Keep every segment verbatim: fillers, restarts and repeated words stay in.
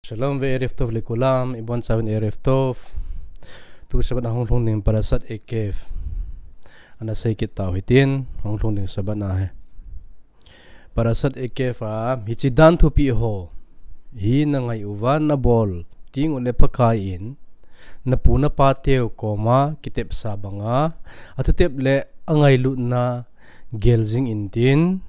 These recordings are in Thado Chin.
Shalom ve'erev tov lekulam, ibon chavin erev tov. Tu Shabbat a hung lhung ding Parashat Ekev ana sei kit tau hitin, hung lhung ding Shabbat a hi. Parashat Ekev a hichi dan thupi ho hi na ngai uva na bol ting u le Pakai in na pu na pa teu koma kitepsa banga a thutep le a ngailutna gel jing intin,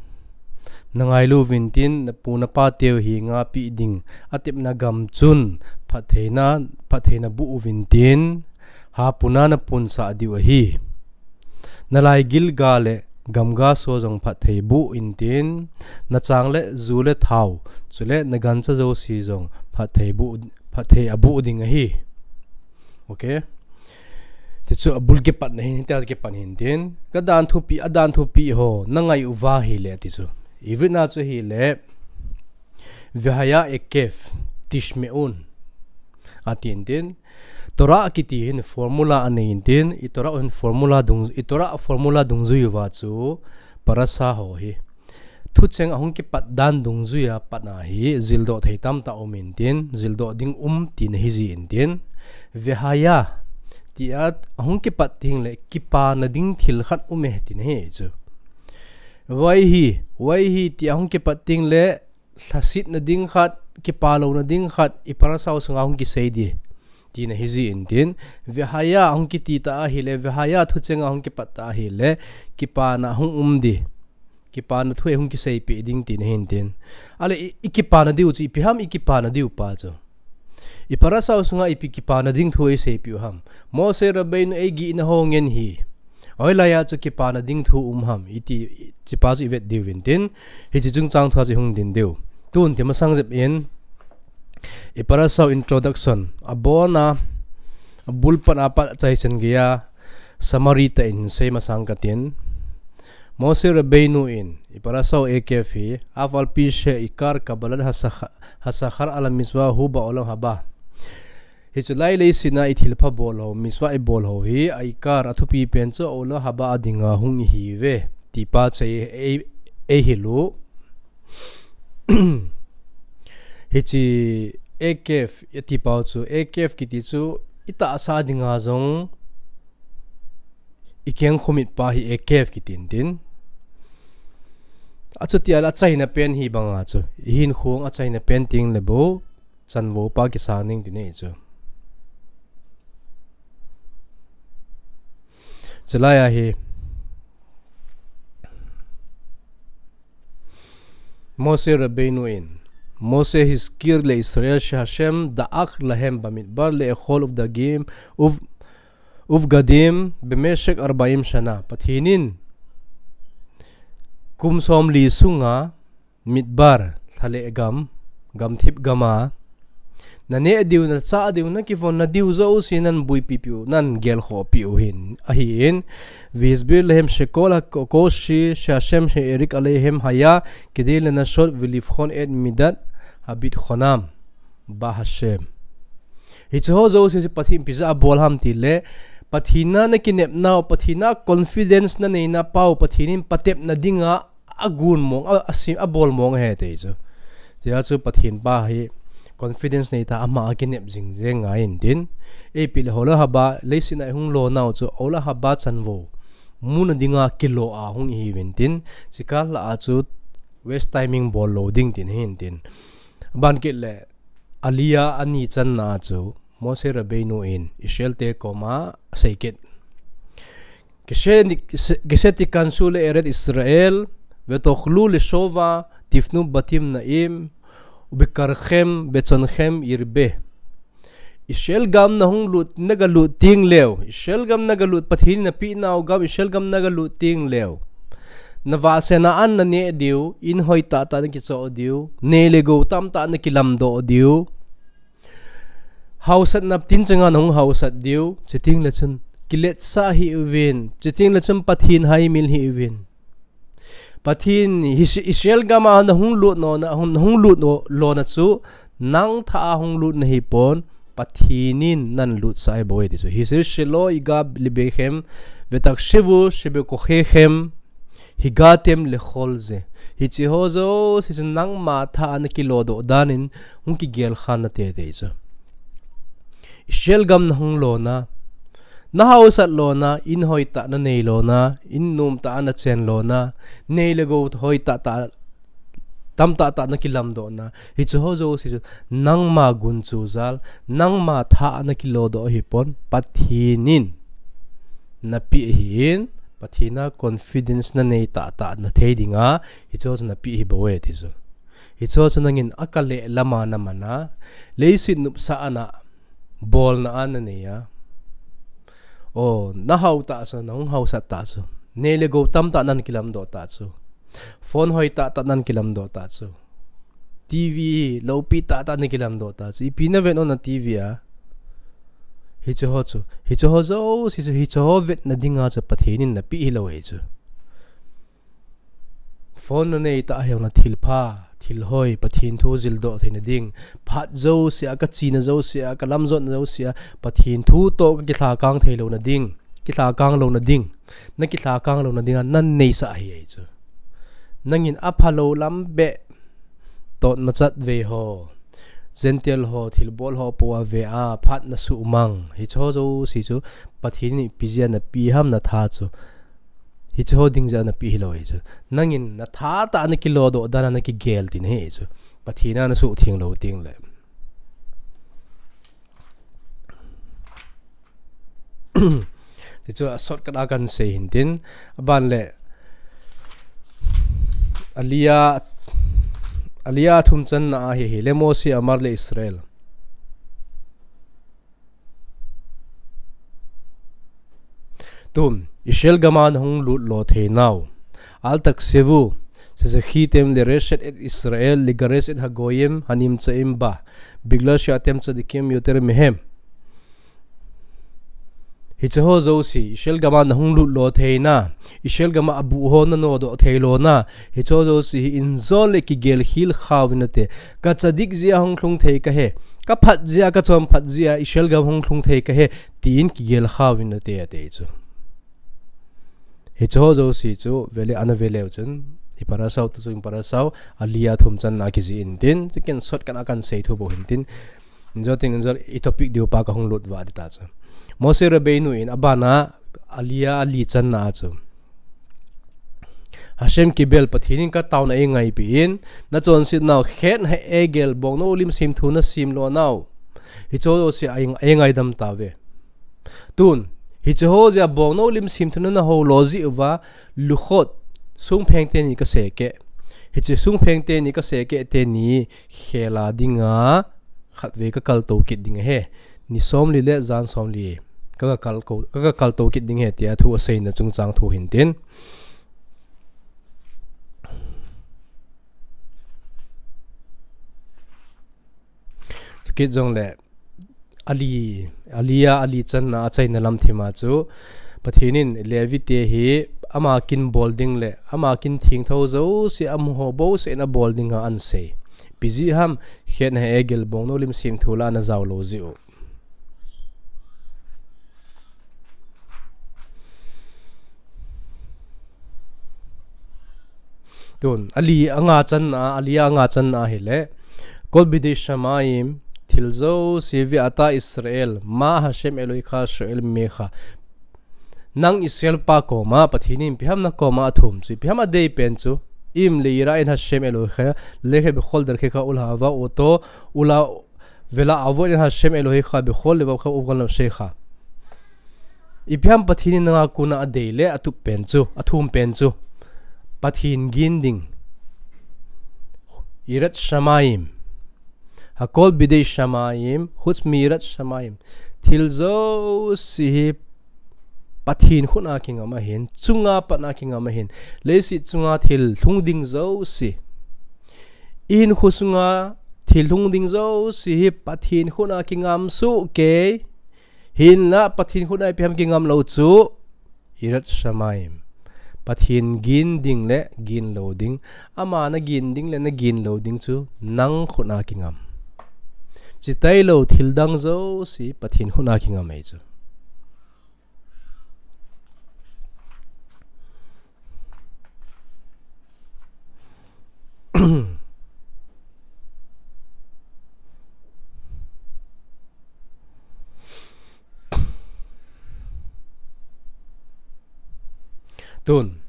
na ngailu vintin, na pu na pa teu hi nga pi ding a tepna gam chun phattheina, phattheina bu u vintin, ha puna na punsa diu ahi. Na lai gilga le gamga so jong phatthei bu intin, na chang le ju le thau, chule na gancha josi jong phatthei bu, phatthei a bu ding ahi. Okay. Ti chu a bul kipat na hin, tia kipan hin tin. Ka dan thupi, a dan thupi ho, na ngai uva hi le ti chu. Ivrit na chu hi le, Vehaya Ekev Tishme'un. A tin tin. Torah kiti hin formula a nei in tin, i Torah hin formula dung, i Torah formula dungjui uva chu, parasha ho hi. Thucheng a hung kipat dan dungjui a pat na hi, jildoh thei tamtah um intin, jildoh ding um tina hi ji intin. Vehaya, ti a hung kipat ting le, kipana ding thil khat um e tina hi chu. Vayhi, vayhi ti a hung kipat ting le, lhasetna ding khat, kipalona ding khat, i parasha sunga hung kisei di. Tina hi ji intin, vehaya hung kiti ta ahi le, vehaya thucheng a hung kipat ta ahi le, kipana hung um di. Kipana thu e hung kiseipi ding tina hin tin. Ale i, i kipana diu chu, ipi ham i kipana diu pa chu. I parasha sunga ipi kipana ding thu e seipi u ham. Moshe Rabbeinu ei gihna ho ngen hi. Hoilai a chu kipana ding thu um ham. Iti, i, chi pa chu i vet diu vintin. Hichi chungchang thu a chu hung din diu. Tun ti masang jep in. I parasha introduction. A bona, a bulpan a pat chai chen gei a. Summary tah in sei masang katin. Moshe Rabbeinu in, i parasha Ekev hi, af al pi she ikar kabbalat hasakha-, hasachar al mitzvah hu ba'olam haba. Hichu lai leiset a i thilpha bol ho, mitzvah i bol ho hi, a ikar a thupi pen chu olam haba a dinga hung i hi ve. Ti pa chu ei, ei, ei hil u. Hichi Ekev, i ti pau chu, Ekev kiti chu, i tahsa dinga jong, i keng khomit pa hi Ekev kiti intin. A chuti a la a chaina pen hi banga chu, i hin khong a chaina pen ting le bo, chanvo pa kisang ning ti nei chu. Chulai a hi, Moshe Rabbeinu in, Moshe הזכיר לישראל שהשם דאג להם במדבר לאכול ובגדים, וב-, ובגדים במשך ארבעים שנה. Pathen in kum somli sunga midbar, lha le gam, gamthip gam a, na neh diu, na chah diu, na kivon na diu jouse nan buipi piu, nan gelkhoh piu hin, ahin, והסביר להם שכל הקושי שהשם העריק עליהם היה כדי לנסות ולבחון את מידת הביטחונם בהשם. Hichu ho jouse chu Pathen ipi jeh a bol ham ti le, Pathen a na kinepnau, Pathen a confidence na neina pau, Pathen in patepna dinga a gun mong, a, a sim, a bol mong ahi ti chu. Tia chu Pathen pa hi confidence nei ta, ama a kinep jing jeng ngai intin. Ipi le olam haba, leiset a i hung lonau chu olam haba chanvo muna dinga kilo a hung i hi vintin. Chikal a chu waste timing bol lou ding tin hin tin. Ban kit le Aliyah ani channa chu Moshe Rabbeinu in Israel te koma sei kit. כשתיכנסו לארץ ישראל ותאכלו לשובע תבנו בתים נאים ובקרכם וצאנכם ירבה. Israel gam na hung lut, na ga lut ting leu. Israel gam na ga lut, Pathen in na penau gam, Israel gam na ga lut ting leu. Na vahsetna an na neh diu, in hoi tah tah na kichoh diu, nei le gou tamtah na kilamdoh diu. Hausatna tin changa na hung hausat diu, chuteng le chun kiletsah hih uvin, chuteng le chun Pathen haimil hih uvin. Pathen hi Is-, Israel gam a na hung lut lona, hung, hung lut lo-, lona chu, nang thah a hung lut na hi pon, Pathen in nan lutsah ahi bou e ti chu. Hizir shelo iga libechem, vetakshivu shebekochem, Higatem le khol ze. Hiche ho jouse chu nangma tha a nakilodoh danin hung kigel kha nate ati chu. Israel gam nahung lona, nahaosat lona, in hoitah nanei lona, in nomtah a nachen lona, nei le gou hoitah tah, tamtah tah nakilamdohna. Hiche ho jouse chu nangma gunchu jal, nangma tha a nakilodoh ahipon, Pathen in napeh ahin, Pathen a confidence nanei tahtah nathei dinga, hiche ho chu napeh ahi bou e ati chu. Hiche ho chu nangin akaleh lama namana, leiset nopsahna, bolna a nanei a. O, nahao tah chu, nahung haosat tah chu. Nei le gou tamtah nakilamdoh tah chu. Phone hoitah tah nakilamdoh tah chu. T V loupi tahtah nakilamdoh tah chu. Ipi navet nom na T V a. Hiche ho chu. Hiche ho jouse chu. Hiche ho vetna dinga chu Pathen in napeh hilou ahi chu. Phone nanei tah hijongle thilpha, thilhoi, Pathen thu jildoh theina ding. Phat jouse a, kachena jouse a, kalamjotna jouse a, Pathen thu toh kakilhakang theilouna ding. Kilhakang louna ding. Nakilhakang louna dinga naneisah ahi chu. Nangin aphalou lam beh, totna chatvei ho, Gentile ho, thilbol ho pou a ve a, phat nasuhmang. Hiche ho jouse chu, Pathen in ipi jeh a napeh ham natha chu. Hiche ho ding jeh a napeh hilou ahi chu. Nangin natha tah a nakilodoh dan a nakigel tina ahi chu. Pathen a nasuhtheng lou tengle. Tichu a shortcut a kahin sei hintin, aban le, alia, alia thum channa ahi, hile Mose amar le Israel. Tun, Israel gam a nahung lut lo theinau. Al taksivu, shezakhitem lireshet et Israel, ligaresh et hagoyim, hanimtsaim ba, bigla she'atem tzadikim yoter mehem. Hiche ho jouse, Israel gam a nahung lut lo theina, Israel gam a abuh ho nanodoh thei lona, hiche ho jouse hi injon le kigel khel kha uvin nate, ka tzadik jeh a hung lhung thei kahi, ka phat jeh a, ka chonphat jeh a, Israel gam hung lhung thei kahi, tin kigel kha uvin nate ati chu. Hiche ho jouse chu, vele ana veleu chun, i parasha u tu chu, i parasha u, alia thum channa kijih intin, chu ken shortcut a kahin sei thu bou hintin, injo tin, injo i topic diu pa kahung lut vah ding ta chu. Moshe Rabbeinu in abana alia ali channa a chu. Hashem kibel Pathen in ka taona eingaipi in, nachonsetnau Chet HaEgel bongnou lim semthu nasem lonau. Hiche ho jouse a ei, eingaidam tauve. Tun, hiche ho jeh a bongnou lim semthu nana hou lo jeh uva, Luchot, songpheng teni kaseh keh. Hiche songpheng teni kaseh keh teni khel a dinga, khatvei kakaltou kit ding ahi. Ni somli le jan somli. Ka, kakaltou, ka, kakaltou kit ding ahi tia thu aseina chungchang thu hintin. Chukit jongle, ali, alia ali channa achaina lam thima chu, Pathen in Levi te hi ama kin bol ding le, ama kin thengtho jouse, amu ho bouseh in abol dinga ahin sei. Ipi jeh ham, Chet HaEgel bongnou lim semthu la ana jao lou jeh u. Tun, ali anga channa, ali anga channa hile. Kol bidei shamayim, thil jouse ve'ata Israel, ma Hashem Elohecha shoel mecha. Nang Israel pa koma, Pathen in ipi ham nakoma athum chu, ipi ham adei pen chu, im leira'in Hashem Elohecha, lecha bechol derchecha ulhava oto, ula Ve'la'avod et Hashem Elohecha bechol levavcha uve'lnafshecha. Ipi ham Pathen in nanga kona adei le atup pen chu, athum pen chu. Pathen gin ding. Yirat shamayim. Hakol bidei shamayim, chuch miyirat shamayim. Thil jouse hi Pathen khut a kingam ahin, chunga pat a kingam ahin, leiset chunga thil lhung ding jouse. Ihinkho sunga thil lhung ding jouse hi Pathen khut a kingam sohkei. Hinla Pathen khut a ipi ham kingam lou chu. Yirat shamayim. Pathen gin ding le gin lou ding. Ama nagin ding le nagin lou ding chu nang khut a kingam. Chitailou thil dang jouse Pathen khut a kingam ahi chu. Tun,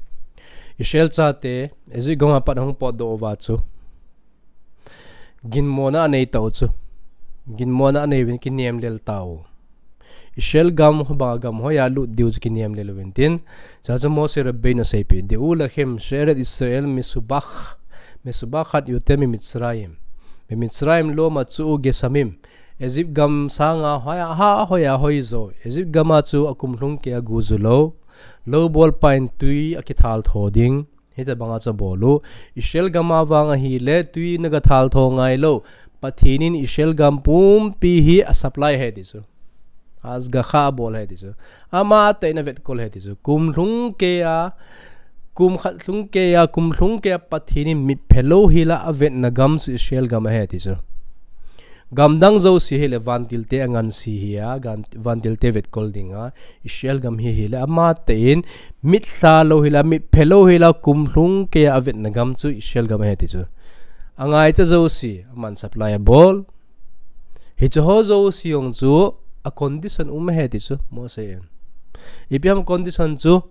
Israel chate Egypt gam a pat hung potdoh uva chu, ginmona anei tau chu, ginmona anei uvin kinem lel tau. Israel gam, banga gam hoiya lut diu chu kinem lel uvin tin. Chuchu Moshe Rabbeinu aseipi, דעו לכם שארץ ישראל מסובכ-, מסובכת יותר ממצרים. במצרים לא מצאו גשמים. Egypt gam sanga hoiya, ha, hoiya hoi jo. Egypt gam a chu akum lhung keiya gu ju lou. Lou bolpa in tui akithal tho ding. Hitabanga chu abol u. Israel gam a vang ahile tui naga thal tho ngai lou. Pathen in Israel gam pumpi hi asupply ahi ti chu. השגחה abol ahi ti chu. Amatah in avetkol ahi ti chu. Kum lhung keiya, kum khat lhung keiya, kum lhung keiya Pathen in mitphe louhel a avetna gam chu Israel gam ahi ti chu. Gamdang jouse hile vantilte anganse hi a, gan-, vantilte vetkol dinga, Israel gam hi hile amatah in mitlha louhel a, mitphe louhel a, kum lhung keiya avetna gam chu Israel gam ahi ti chu. Angaicha jouse, aman supply abol. Hiche ho jouse jong chu a condition um ahi ti chu, Moshe in. Ipi ham condition chu,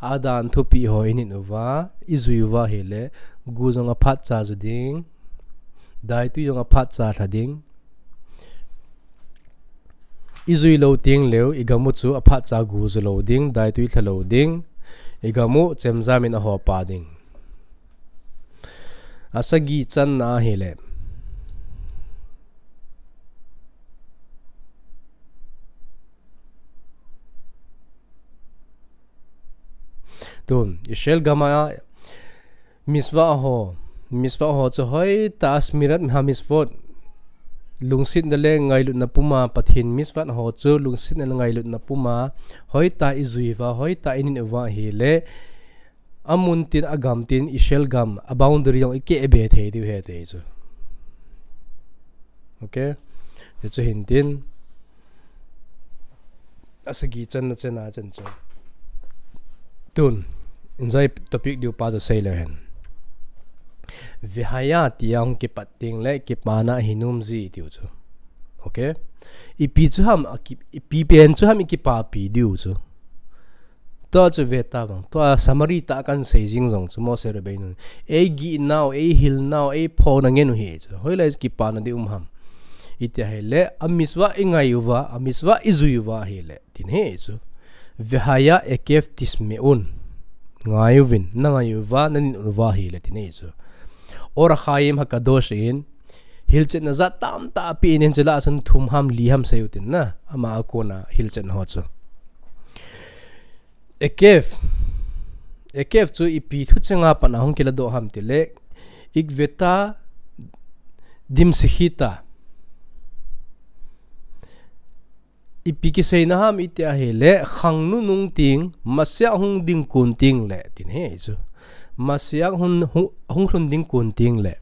adan thupeh ho init uva, ijui uva hile, gu jong aphatcha ju ding, daitui jong aphatcha lha ding. Ijui lou tengleu, igam u chu aphatcha gu ju lou ding, daitui lha lou ding, igam u chemjam in ahopa ding. Asagi channa ahile, tun, Israel gam a mitzvah ho, mitzvah ho chu hoitah a shmirat hamitzvot, lungsetna le ngailutna puma, Pathen mitzvah ho chu lungsetna le ngailutna puma, hoitah a ijui uva, hoitah a init uva ahile, amun tin, agam tin, Israel gam, a boundary jong ikehbe thei diu ahi ti chu. Okay? Ti chu hin tin. Asagi channa chana chan chu. Tun, injai topic diu pa chu seileu hen. Vehaya tia hung kipat tengle, kipana ahi nom ji tiu chu. Okay? Ipi chu ham, aki-, ipi pen chu ham ikipapi diu chu. Tua chu veta vang. Tua summary tah a kahin sei jing jong chu Moshe Rabbeinu in, eigihnau, eihilnau, eiphona ngen u ahi chu. Hoilai kipana ding um ham iti ahile, a mitzvah ingai uva, a mitzvah ijui uva ahile, tin ahi chu. Vehaya ekev tishme'un. Ngai uvin, nangai uva, nanit uva ahile, tin ahi chu. Or HaChaim HaKadosh in, hilchetna jat tamtah apen in, chule chun thum ham li ham sei u tin na, ama a kona hilchetna ho chu. Ekev. Ekev chu ipi thucheng a pat a hung kiladoh ham tile, Ikveta dimsikhita. Ipi kiseina ham iti ahile, khang nunung teng, Mashiach hung ding kon tengle, tin ahi chu. Mashiach hung, hung, hung lhun ding kon tengle,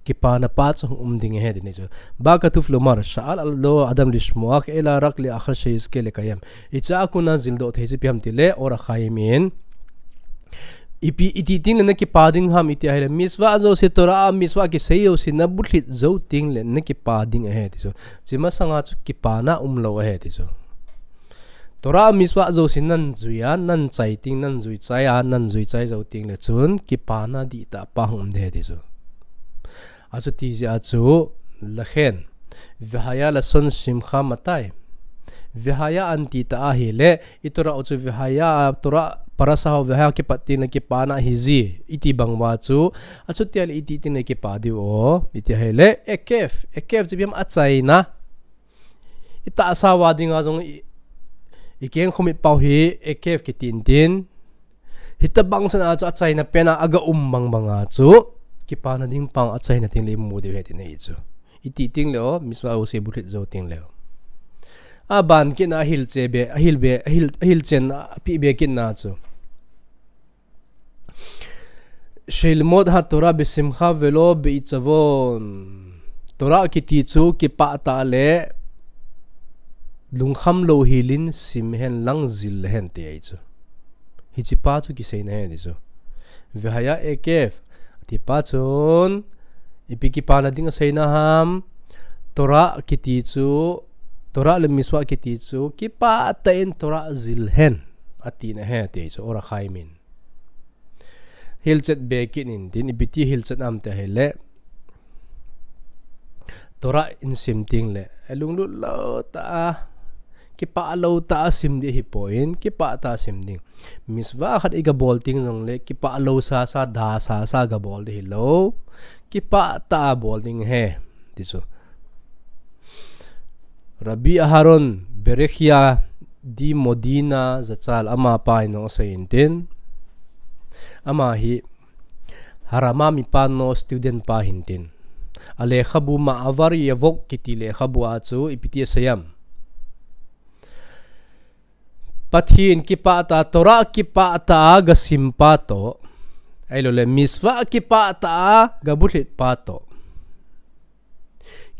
kipana pa chu hung um ding ahi, tin ahi chu. Ba katuv lomar, sha'al lo adam lishmoach, ela rak le achar sheyizke lekayem. Hiche a kona jildoh thei chu ipi ham tile, Or HaChaim in, ipi, iti tengle nakipa ding ham iti ahile, mitzvah jouse, Torah a mitzvah kisei jouse nabulhit jou tengle nakipa ding ahi ti chu. Hiche masanga chu kipana umlou ahi ti chu. Torah a mitzvah jouse nanjui a, nanchai teng, nanjui chai a, nanjui chai jou tengle chun, kipana dihtah pa hung um ding ahi ti chu. Achuti jeh a chu, לכן, והיה לשון שמך מתי? והיה anti ta ahile, i Torah u chu והיה, Torah parasha ho והיה kipat tengle kipana ahi ji, iti bang uva chu, achuti ahile iti tengle kipa diu o, iti ahile, ekev, ekev chu ipi ham achaina. I tahsa uva dinga jong i, i kengkhomit pau hi ekev kiti intin. Hitabang chan a chu achaina pen a aga um bang banga chu, kipana ding pang achaina tengle imu diu ahi tin ahi chu. Iti tengle o, mitzvah jouse bulhit jou tengle o. Aban kit na ahilche be, ahil be, ahil, ahilchen, apeh be kit na chu. Shelmod haTorah beshimcha velo be'itsavon. Torah kiti chu kipah tah le lungkham louhel in sim hen lang jil hen ti ahi chu. Hiche pa chu kiseina ahi ti chu. Vehaya ekev, ati pa chun, ipi kipana ding aseina ham, Torah kiti chu, Torah le mitzvah kiti chu, kipah tah in Torah jil hen, atina ahi ti ahi chu, Or HaChaim in. hilchet be kit intin, ipi ti hilchet ham ti ahile, Torah in sim teng le, alunglut lou tah a, kipah lou tah a sim ding ahipoi, kipah tah a sim ding. Mitzvah khat i gabol teng jongle, kipah lou sasa, da sasa gabol ding hilou. Kipah tah a bol ding ahi, ti chu. Rabbi Aharon Berechia di Modena Zatzal, amapa in asei intin. Ama hi Harama mipa no student pa hintin. Alekhabu Ma'avar Yavok kiti lekhabu a chu ipi ti asei ham. Pathen kipah tah, Torah kipah tah a gasim pa toh, ahilouleh mitzvah kipah tah a gabulhit pa toh,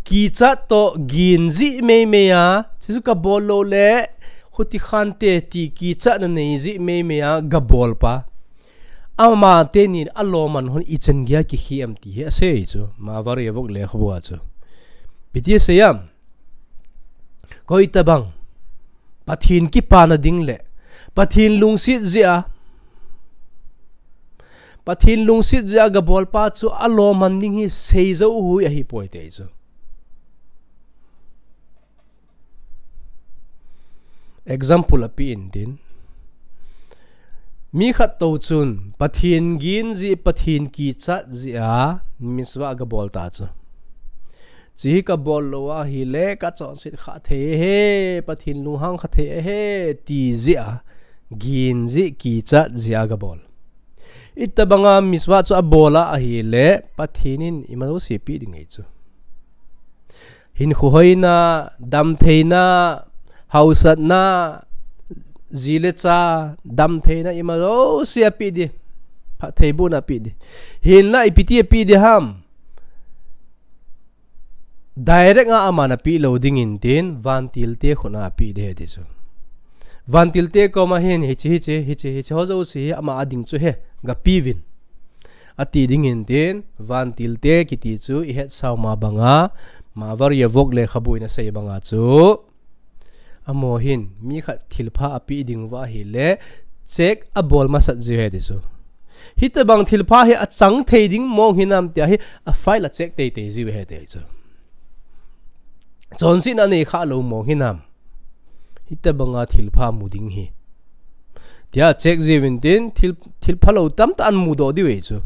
kichat toh gin jih meimei a, chuchu kabol lou le, khuti khante ti kichatna nei jih meimei a gabol pa, ama teni aloman hon ichan geiya kikhe em ti hi asei chu, Ma'avar Yavok lekhabu a chu. Ipi ti asei ham. Koi tabang Pathen kipana ding le Pathen lungset jeh a, Pathen lungset jeh a gabol pa chu aloman ding hi seijou hui ahipoi ti chu. Example ape intin. Mi khat toh chun Pathen gin jeh, Pathen kichat jeh a mitzvah gabol ta chu. Chuhi kabol lou ahile kachonset kha thei ahi, Pathen lunghang kha thei ahi, ti jeh a, gin jeh, kichat jeh a gabol. Itabanga mitzvah chu abol a ahile, Pathen in ima jouse pe ding ahi chu. Hinkho hoina, damtheina, haosatna, ji le cha, damtheina ima jouse ape ding. Phattheibohna ape ding. Hinla ipi ti ape ding ham. Direct a aman ape lou ding intin, vantilte khut a ape ding ahi ti chu. Vantilte koma hin hiche, hiche, hiche, hiche ho jouse hi ama a ding chu ahi, gapeuvin, ati ding intin, vantilte kiti chu ihetsau ma banga, Ma'avar Yavok lekhabu in asei banga chu, amaho hin mi khat thilpha ape ding uva ahile, check abol masat jiu ahi ti chu. Hitabang thilpha hi achang thei ding mong hinam tia hi a file a check teitei jiu ahi ti chu. Chonsetna anei kha lou mong hinam. Hitabanga thilpha mu ding hi, tia check jiuvin tin, thil, thilpha lou tamtah ahin mudoh diu ahi chu.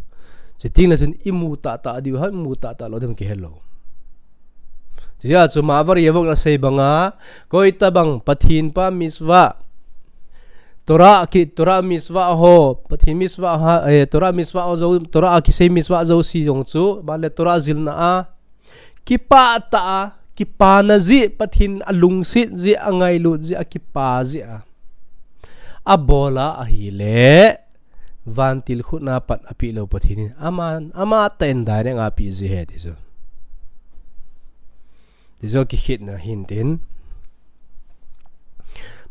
Chutengle chun imu tahtah diu ham, imu tahtah lou diu ham kihe lou. Chujeh chun Ma'avar Yavok in asei banga, koi tabang Pathen pa mitzvah, Torah ki, Torah mitzvah ho, Pathen mitzvah ha, eh, Torah mitzvah ho jou, Torah a kisei mitzvah jouse jong chu, ban le Torah jilna a, kipah tah a, kipana jeh, Pathen alungset jeh, angailut jeh, akipa jeh a abol a ahile, vantil khut a pat ape lou Pathen in, aman, amatah in direct a ape ji ahi ti chu. Ti chu kikhetna hintin.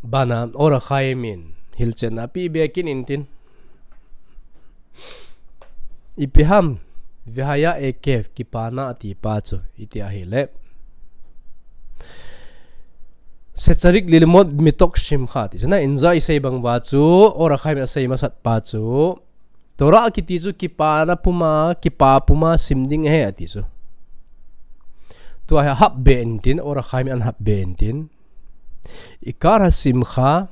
Bana Or HaChaim in hilchetna ape be kit intin. Ipi ham, Vehaya Ekev, kipana ati pa chu, iti ahile, Shecharik lilmod mitok shimcha ti chu na, injo a isei bang uva chu, Or HaChaim in asei masat pa chu, Torah kiti chu kipana puma, kipa puma sim ding ahi ati chu. Tua hi ahap be intin, Or HaChaim in ahap be intin. Ikar hashimcha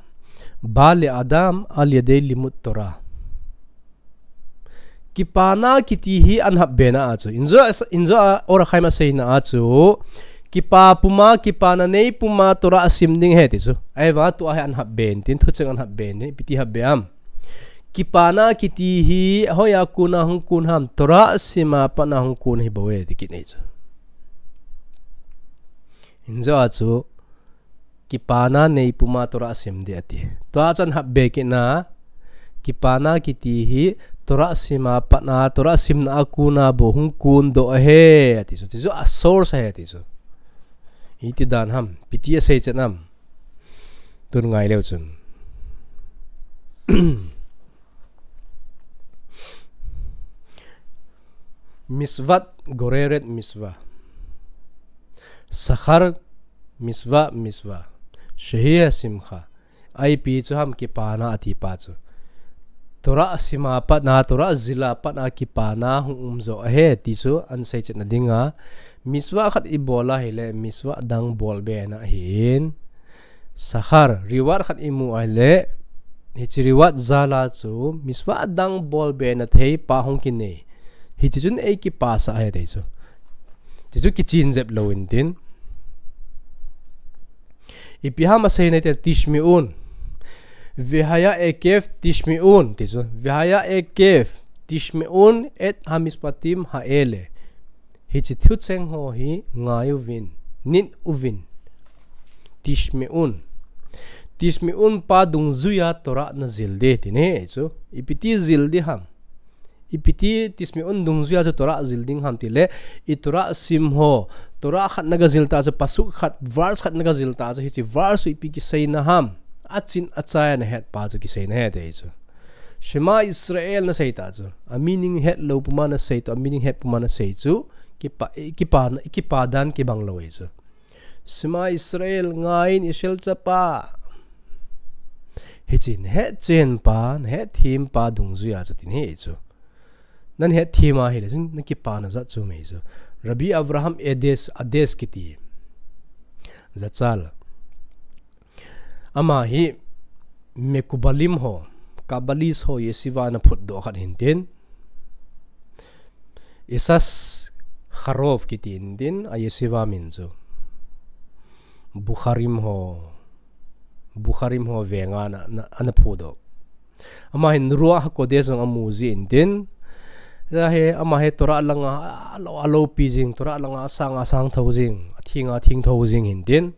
ba le adam al yadei limud Torah. Kipana kiti hi ahin hap be na a chu. Injo a, injo a Or HaChaim in aseina a chu, kipa puma, kipana nei puma Torah asim ding ahi ti chu. Ahivang a tua hi ahin hap be intin, thucheng ahin hap be intin, ipi ti hap be ham. Kipana kiti hi hoiya kona hung kon ham, Torah sim a pat a hung kon ahi bou e ti kit nei chu. Injo a chu, kipana nei puma Torah sim ding ati. Tua chu ahin hap be kit na, kipana kiti hi Torah sim a pat a, Torah simna a kona bou hung kondoh ahi ati chu. Ti chu a source ahi ati chu. Iti dan ham, ipi ti asei chet ham. Tun ngai leu chun. Mitzvat goreret mitzvah. Shachar mitzvah mitzvah. Shehi hashimcha. Ipi chu ham kipana ati pa chu. Torah sima patna, Torah jila patna kipana hung um jo ahi, ti chu ahin seichetna dinga, mitzvah khat ibol ahile, mitzvah dang bol be na hin. Sahar, reward khat imu ahile, hiche reward jala chu, mitzvah dang bol be na thei pa hung kinei. Hiche chun eikipasah ahi ti chu. Ti chu kichin jep lou intin. Ipi ham asei nai te tishmi'un. Vehaya ekev tishmi'un. Ti chu. Vehaya ekev tishmi'un et hamishpatim ha'ele. Hiche thucheng ho hi ngai uvin. Nit uvin. Tishmi'un. Tishmi'un pa dungjuiya Torah najil ding ti ahi chu. Ipiti jil ding ham. Ipiti tishmi'un dungjuiya chu Torah jil ding ham tile, i Torah sim ho, Torah khat naga jil ta chu, pasuk khat, verse khat naga jil ta chu, hiche verse chu ipi kiseina ham, achin achai nahet pa chu kiseina ahi ti chu. Shema Israel nasei ta chu, a meaning het lou puma nasei tu, a meaning het puma nasei chu, kipa, kipa, kipa dan kibang lou ahi chu. Shema Israel, ngaiyin Israel chapa. Hiche nahet chen pa, nahet them pa dungjuiya chu tin ahi chu. Nahet them ahile chun nakipana jat chu ahi chu. Rabbi Avraham Ades, Ades kiti. Zachal. Ama hi Mekubalim ho, Kabbalist ho yeshiva ana phutdoh khat hintin. Isas Kharov kiti intin, a yeshiva min chu. Bukharim ho, Bukharim ho venga ana, ana, ana phutdoh. Ama hin Ruach HaKodesh jong amu ji intin. Ahi, ama hi Torah langa, alou, aloupi jing, Torah langa asang, asang thou jing, atheng, atheng thou jing hintin.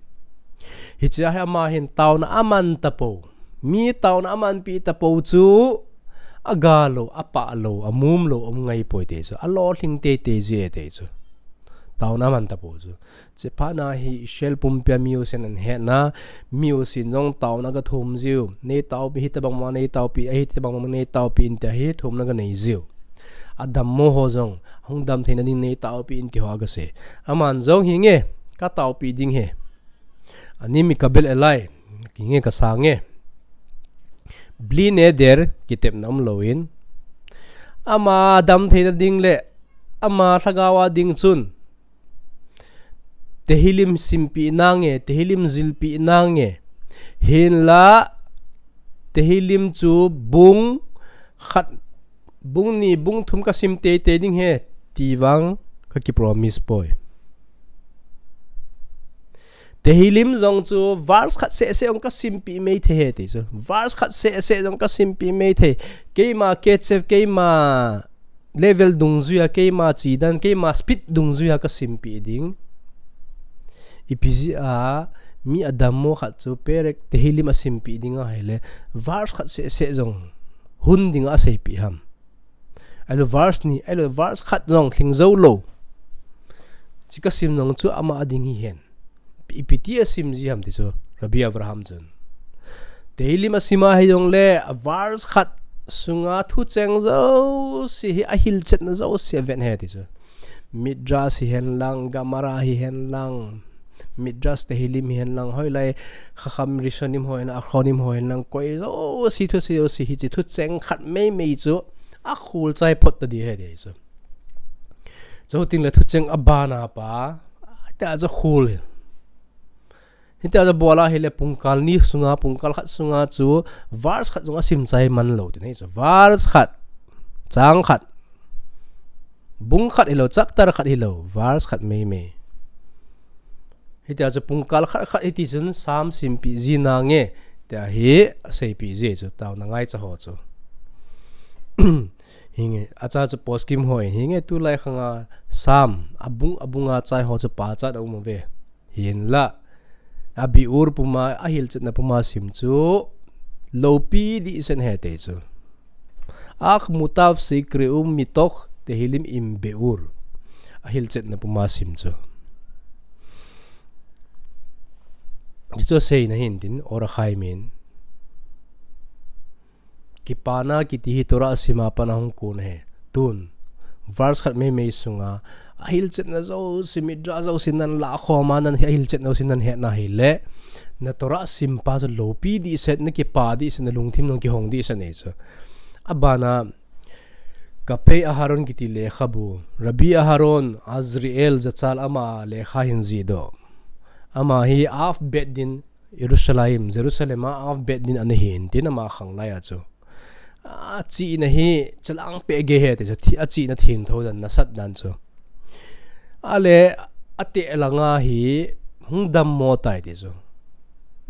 Hiche ahi ama hin taona aman tapou. Mi taona amanpi tapou chu, aga lou, apah lou, amum lou, um ngai poi ti chu. Alolhing teitei ji ahi ti chu. Taona aman tapou chu. Chephatna hi Israel pumpia mi jousen ana hetna, mi jousen jong taona aga thum jiu. Nei taopi, hitobang ma nei taopi, ahi hitobang ma nei taopi inti ahi thumna aga nei jiu. Adammo ho jong, hung dam theina ding nei taopi inti ho aga sei. Aman jong hinge, ka taopi ding ahi. Ani mikabel elai, hinge kasange. Bli neder, kitepna umlouvin. Ama dam theina ding le, ama lhagaova ding chun. Tehillim simpi nange, Tehillim jilpi nange. Hinla, Tehillim chu bung khat, bung ni, bung thum kasim teitei ding ahi, ti vang kakipromise poi. Tehillim jong chu verse khat seh seh jong kasimpi mai thei ahi ti chu. Verse khat seh seh jong kasimpi mai thei. Keima ketchef, keima level dungjuiya, keima chidan, keima speed dungjuiya kasimpi ding. Ipi jeh a, mi adammo khat chu perek Tehillim asimpi ding ahile, verse khat seh seh jong hun dinga aseipi ham. Ahilou verse ni, ahilou verse khat jong lhing jou lou. Chi kasim jong chu ama a ding hihen. Ipiti asim ji ham ti chu, Rabbi Avraham chun. Tehillim asim ahi jongle, a verse khat sunga thucheng jouse hi ahilchetna jouse aven ahi ti chu. Midrash hihen lang, Gemara hihen lang, Midrash Tehillim hihen lang, hoilai Chacham Rishonim ho hihen, Achronim ho hihen lang, koi jouse, thucheng jouse hiche thucheng khat meimei chu akhol chai phot ta ding ahi ti chu. Chuteng le thucheng abana pa, tia chu khol hi. Hitia chu bol ahile pungkal ni sunga, pungkal khat sunga chu verse khat jong asim chai man lou tin ahi chu. Verse khat, chang khat, bung khat hilou, chapter khat hilou, verse khat meimei. Hitia chu pungkal khat khat hiti chun Psalm simpi ji nange, tia hi aseipi ji chu, taona ngaicha ho chu. Hinge, acha chu poskim hon, hinge tulai khanga Psalm, abung, abunga chai ho chu pachat aum uve. Hinla, abiur puma, ahilchetna puma sim chu, loupi dehset ahi ti chu. Ach mutav sheikre'u mitoch Tehillim im biur. Ahilchetna puma sim chu. Hichu aseina hintin, Or HaChaim in. Kipana kiti hi Torah sima pat a hung kon ahi. Tun, verse khat meimei sunga, ahilchetna jouse, Midrash jouse nan lakhoma, nan hi ahilchetna jouse nan hetna hile, na Torah simpa chu loupi dehset, na kipa dehset, na lungthim jong kihong dehset ahi chu. Abana, Kafei Aharon kiti lekhabu, Rabbi Aharon Azriel Zachal ama lekha hin jihdoh. Ama hi Av Beit Din, Yerushalayim, Jerusalem a Av Beit Din ana hin tin ama khang lai a chu. Achihna hi chalang peh gei ahi ti chu, thi-, achihna thengtho dan, nasat dan chu. Ale, ateh langa hi hung dammo tai ti chu.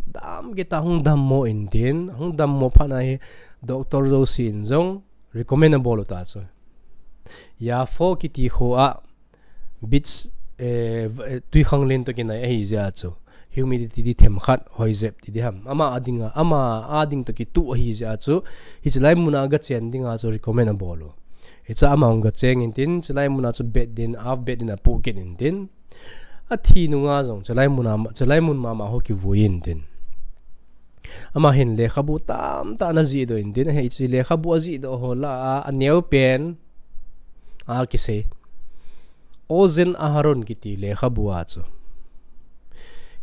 Dam kit a hung dammo in tin, hung dammo phat na hi doctor jouse in jong recommend abol u ta chu. Yafo kiti kho a beach, eh, v-, eh, twikhanglen toh kinai ahi jeh a chu. Humidity ti themkhat, hoijep ti di ham. Ama a dinga, ama a ding toh kituh ahi jeh a chu. Hiche lai muna gachen dinga chu recommend abol u. Hiche a ama hung gacheng in tin, hiche lai muna chu Beit Din, Av Beit Din apoh kit in tin. Athi nunga jong, hiche lai muna, hiche lai mun mama ho kivui in tin. Ama hin lekhabu tamtah ana jihdoh in tin, hiche lekhabu ajihdoh ho lah a, aneo pen, akisei. Ozen Aharon kiti lekhabu a chu.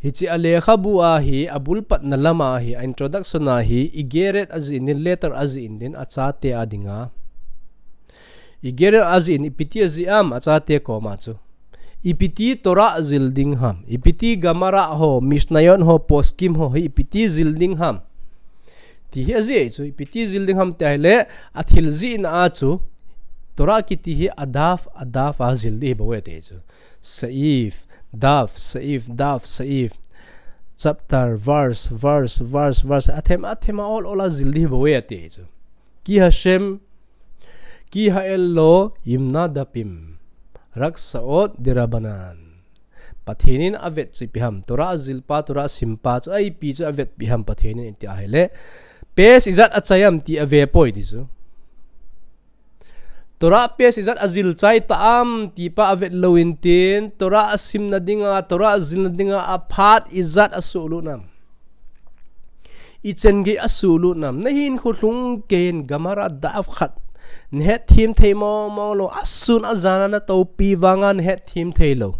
Hiche a lekhabu a hi, abul patna lama hi, a introduction a hi, Iggeret ajih in tin, letter ajih in tin, achate a dinga. Iggeret ajih in, ipi ti ajih am, achate koma chu. Ipi ti Torah jil ding ham. Ipi ti Gemara ho, Mishnayot ho, Poskim ho, hi ipi ti jil ding ham. Ti hi ajih chu, ipi ti jil ding ham ti ahile, athil jihna a chu. Torah kiti hi a daf, a daf a jil ding hi bou ahi ti chu. Seif, daf, seif, daf, seif. Chapter, verse, verse, verse, verse. Athem, athem a ol, ol a jil ding hi bou ahi ti chu. Ki Hashem, Ki ha'el lo imna dapim, rak sa'ot dirabanan. Pathen in avet chu ipi ham, Torah ajil pa, Torah asim pa chu, a ipi chu avet pi ham Pathen in ti ahile. Pes ijat achai am ti ave poi ti chu. Torah pes ijat ajil chai ta am ti pa avet lou in tin, Torah asim na dinga, Torah ajil na dinga, aphat ijat asuhlut nam. Ichen gei asuhlut nam, nahin khulung kei in Gemara daf khat. Nahet them thei mong mong lou, asun ajan a natopi vanga nahet them thei lou.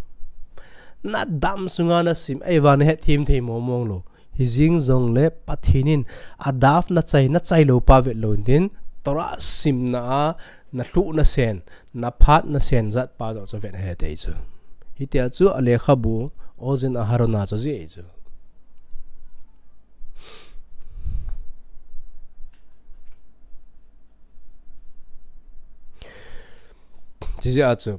Nadam sunga nasim, ahivang nahet them thei mong mong lou. Hijing jongle Pathen in a daf nachai, nachai lou pa vet lou in tin, Torah simna a, nalhuh nasen, naphat nasen jat pa joh chu vet ahi ti chu. Hitia chu a lekhabu, Ozen Aharon a chu ajih chu. Chijeh a chu.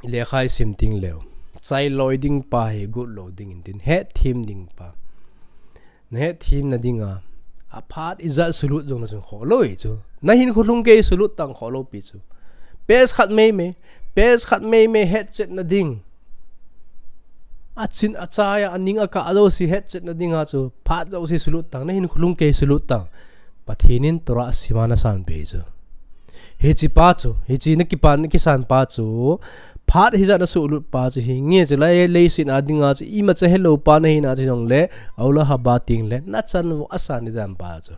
Lekha isim ding leu. Chai loi ding pa hi got lou ding in tin. Hetthem ding pa. Nahetthem na dinga. Aphat ijat sulut jong nachun khoh lou hi chu. Nahin khulung kei sulut tang khoh lou pi chu. Pes khat mei mei. Pes khat mei mei hetchet na ding. Achin achai a, aning akah jouse hetchet na dinga chu, phat jouse sulut tang, nahin khulung kei sulut tang. Pathen in Torah asima nasan pi chu. Hiche pa chu, hiche nakipan, nakisan pa chu, phat hijat nasulut pa chu, hinge chu lai, leiset a dinga chu, imacha helou pa nahina chu jongle, Olam Haba tengle, nachan vo asan ding dan pa chu.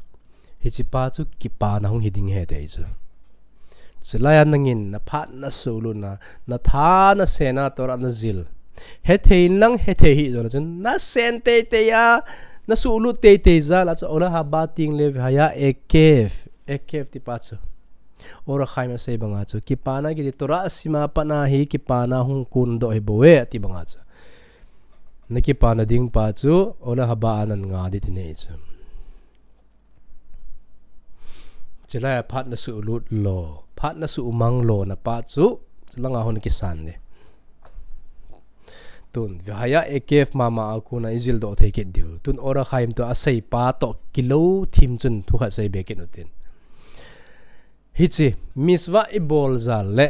Hiche pa chu kipana hung hi ding ahi ti chu. Chulai a nangin naphat nasulut na, natha nasen a Torah najil. Hethei in lang hethei hih jongle chun nasen teitei a, nasulut teitei jal a chu Olam Haba tengle vehaya ekev, ekev ti pa chu. Or HaChaim asei banga chu kipana kiti Torah asima pat na hi kipana hung kondoh hi bou e ati banga chu. Nakipana ding pa chu Olam Haba a nanga ding ti ahi chu. Chulai a phat nasulut lou, phat nasumang lou na pa chu, chulanga hung kisan ding. Tun, vehaya ekev mama a kona ijil doh thei kit diu. Tun Or HaChaim toh asei pa toh kilou thim chun thu khat sei be kit u tin. Hiche, mitzvah ibol jal le,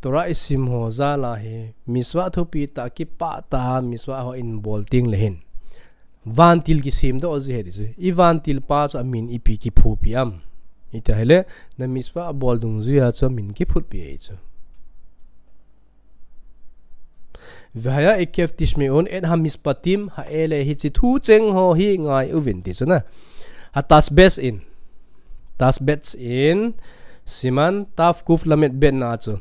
Torah isim ho jal a hi, mitzvah thupi tah kipah tah a mitzvah ho ibol tengle hin. Vantil kisemdoh ji ahi ti chu. I vantil pa chu amin ipi kiphutpi am. Iti ahile, na mitzvah bol dungjuia chu amin kiphutpi ahi chu. Vehaya ekev tishme'un et hamishpatim ha'ele, hiche thu cheng ho hi ngai uvin ti chu na. Ha Tashbetz in. Tashbetz in siman tav kuf lamed bet na chu.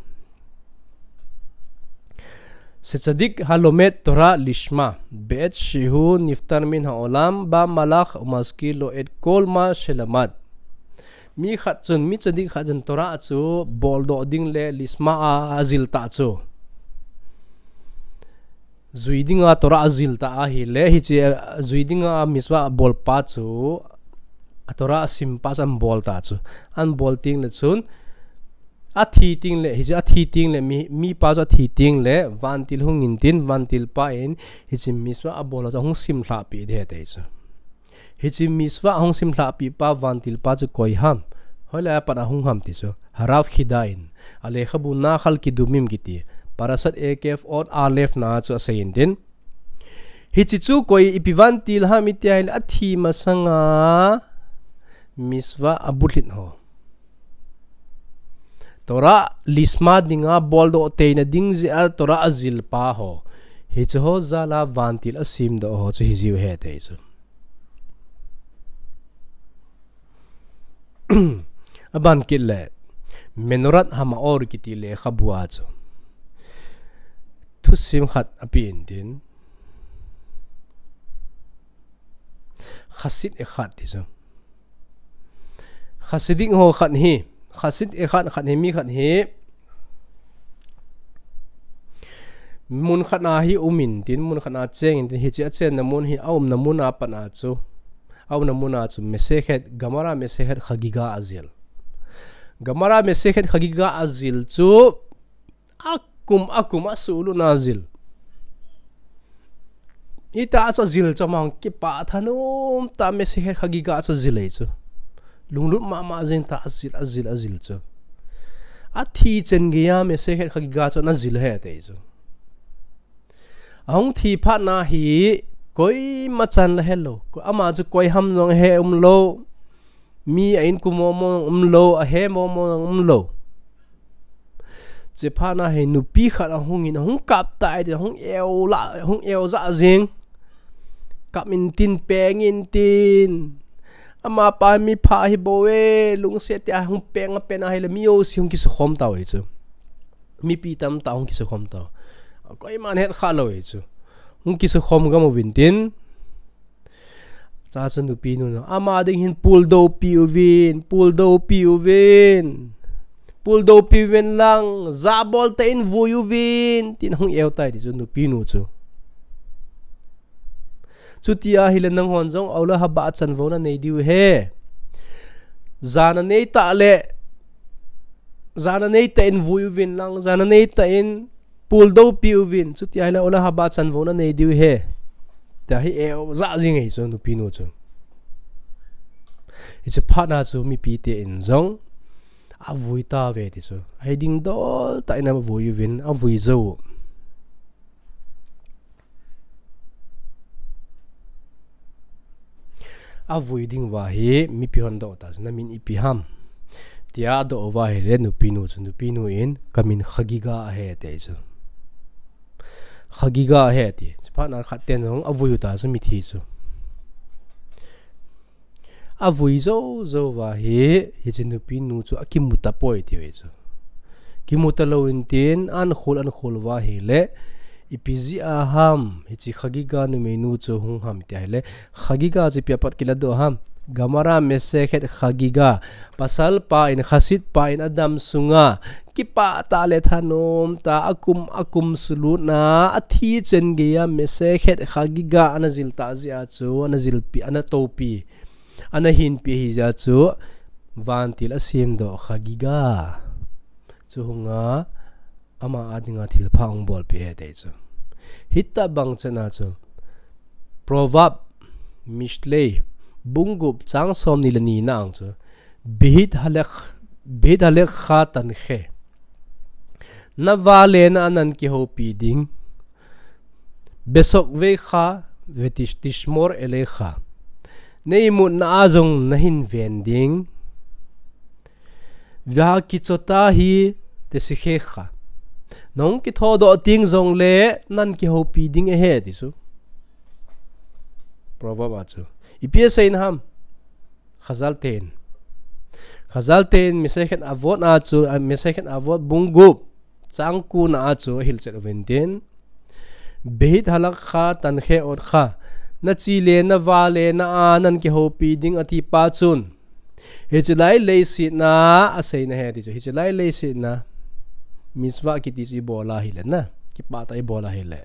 Shetzadik halomed Torah lishma, be'et shehu niftar min ha'olam, ba malach umazkir lo et kol ma shelamad. Mi khat chun, mi tzadik khat chun Torah chu boldoh ding le lishma a, ajil ta chu. Jui dinga Torah ajil ta ahile, hiche, jui dinga mitzvah bolpa chu, a Torah asimpa chu ahin bol ta chu. Ahin bol teng le chun, athi teng le, hiche athi teng le, mi, mipa chu athi teng le, vantil hung intin, vantilpa in, hiche mitzvah abol chu ahung simlhahpi ding ahi ti chu. Hiche mitzvah ahung simlhahpipa vantilpa chu koi ham? Hoilai a pat ahung ham ti chu. Harav Chida in. Alekhabu Nachal Kedumim kiti. Parashat Ekev Ot Alef na chu asei intin. Hiche chu koi ipi vantil ham iti ahile athi masanga mitzvah abulhit ho. Torah lishma dinga boldoh teina ding jeh a Torah ajilpa ho. Hiche ho jal a vantil asimdoh ho chu hijiu ahi ti chu. Aban kit le, Menorat Hamaor kiti lekhabu a chu thusim khat ape intin. Chassid Echad ti chu. Chassid ho khat hi, Chassid Echad khat hi, mi khat hi, mun khat a hi um intin, mun khat a cheng intin, hiche achenna mun hi, aumna mun a pat a chu, aumna mun a chu, Masekhet, Gemara Masekhet Chagiga ajil. Gemara Masekhet Chagiga ajil chu, akum, akum, asuhlut na ajil. Hita chu ajil chu, ama hung kipah thanom ta Masekhet Chagiga chu ajil ahi chu. Lunglut mama jeng ta ajil, ajil, ajil chu. Athi chen geiya Masekhet Chagiga chu ana jil ahi ti chu. Ahung thi phat na hi koima chan la helou. Ko-, ama chu koi ham jong he umlou. Mi a inko momo jong umlou, ahe momo jong umlou. Hiche phat na hi nupi khat ahung in, ahung kap tai ti, ahung eu la, ahung eu jah jeng. Kap intin, peng intin. Amapa mi pha ahi bou e, lungset tia ahung peng a pen ahile mi jouse hung kisukhom tau ahi chu. Mipi tamtah hung kisukhom tau. Koiman het kha lou ahi chu. Hung kisukhom gam uvin tin. Chuin nupi nu, ama ding hin puldou pi uvin, puldou pi uvin. Puldou pi uvin lang, jabol tah in vui uvin, tin hung eu tai ti chu nupi nu chu. Chuti ahile nanghon jong Olam Haba a chanvouna nei diu ahi. Jana nei tah le, jana nei tah in vui uvin lang, jana nei tah in puldou pi uvin, chuti ahile Olam Haba a chanvouna nei diu ahi. Tia hi eu jah jing ahi chu nupi nu chu. Hiche phat na chu mipi te in jong avui tauve ti chu. Ahi ding dol tah in avui uvin, avui jou. Avui ding uva hi mipi hon adoh ta chu, na min ipi ham? Tia adoh uva ahile nupi nu chu, nupi nu in, ka min Chagiga ahi ti chu. Chagiga ahi ti. Hiche phat na khat ten jong avui u ta chu mithi chu. Avui jou jou uva hi, hiche nupi nu chu akimu tapoi ti ve chu. Kimu talou intin, ahin khol, ahin khol uva ahile, ipi jeh a ham, hiche Chagiga numei nu chu hung ham ti ahile, Chagiga chu ipi a pat kiladoh ham. Gemara Masekhet Chagiga, pasal pa in, Chassid pa in adam sunga, kipah tah le thanom tah, akum, akum sulutna, athi chen geiya Masekhet Chagiga ana jil tah jeh a chu, ana jilpi, ana toupi. Ana hinpi ahi jeh a chu, vantil asemdoh Chagiga chu hunga, ama a dinga thilpha ahung bolpi ahi ti chu. Hitabang chan a chu, Proverb, Mishlei, bung gup chang somni le ni na a chu, Behet halekh-, behet halekha tanche. Na vale na a nan kihoupi ding. Besokvekha vetish-, tishmor elecha. Na imutna a jong nahin ven ding. Vehakitzota hi tesikhecha. Nahung kithodoh teng jongle nan kihoupi ding ahi ti chu. Proverb a chu. Ipi asei na ham. Chazal ten. Chazal ten Masekhet Avot a chu, a, Masekhet Avot bung gup. Chang ko na a chu ahilchet uvin tin. Behet halekha tanche otcha. Na chi le na va le na a nan kihoupi ding ati pa chun. Hiche lai leiset a asei na ahi ti chu. Hiche lai leiset a mitzvah kiti chu ibol a ahile na, kipah tah a ibol a ahile,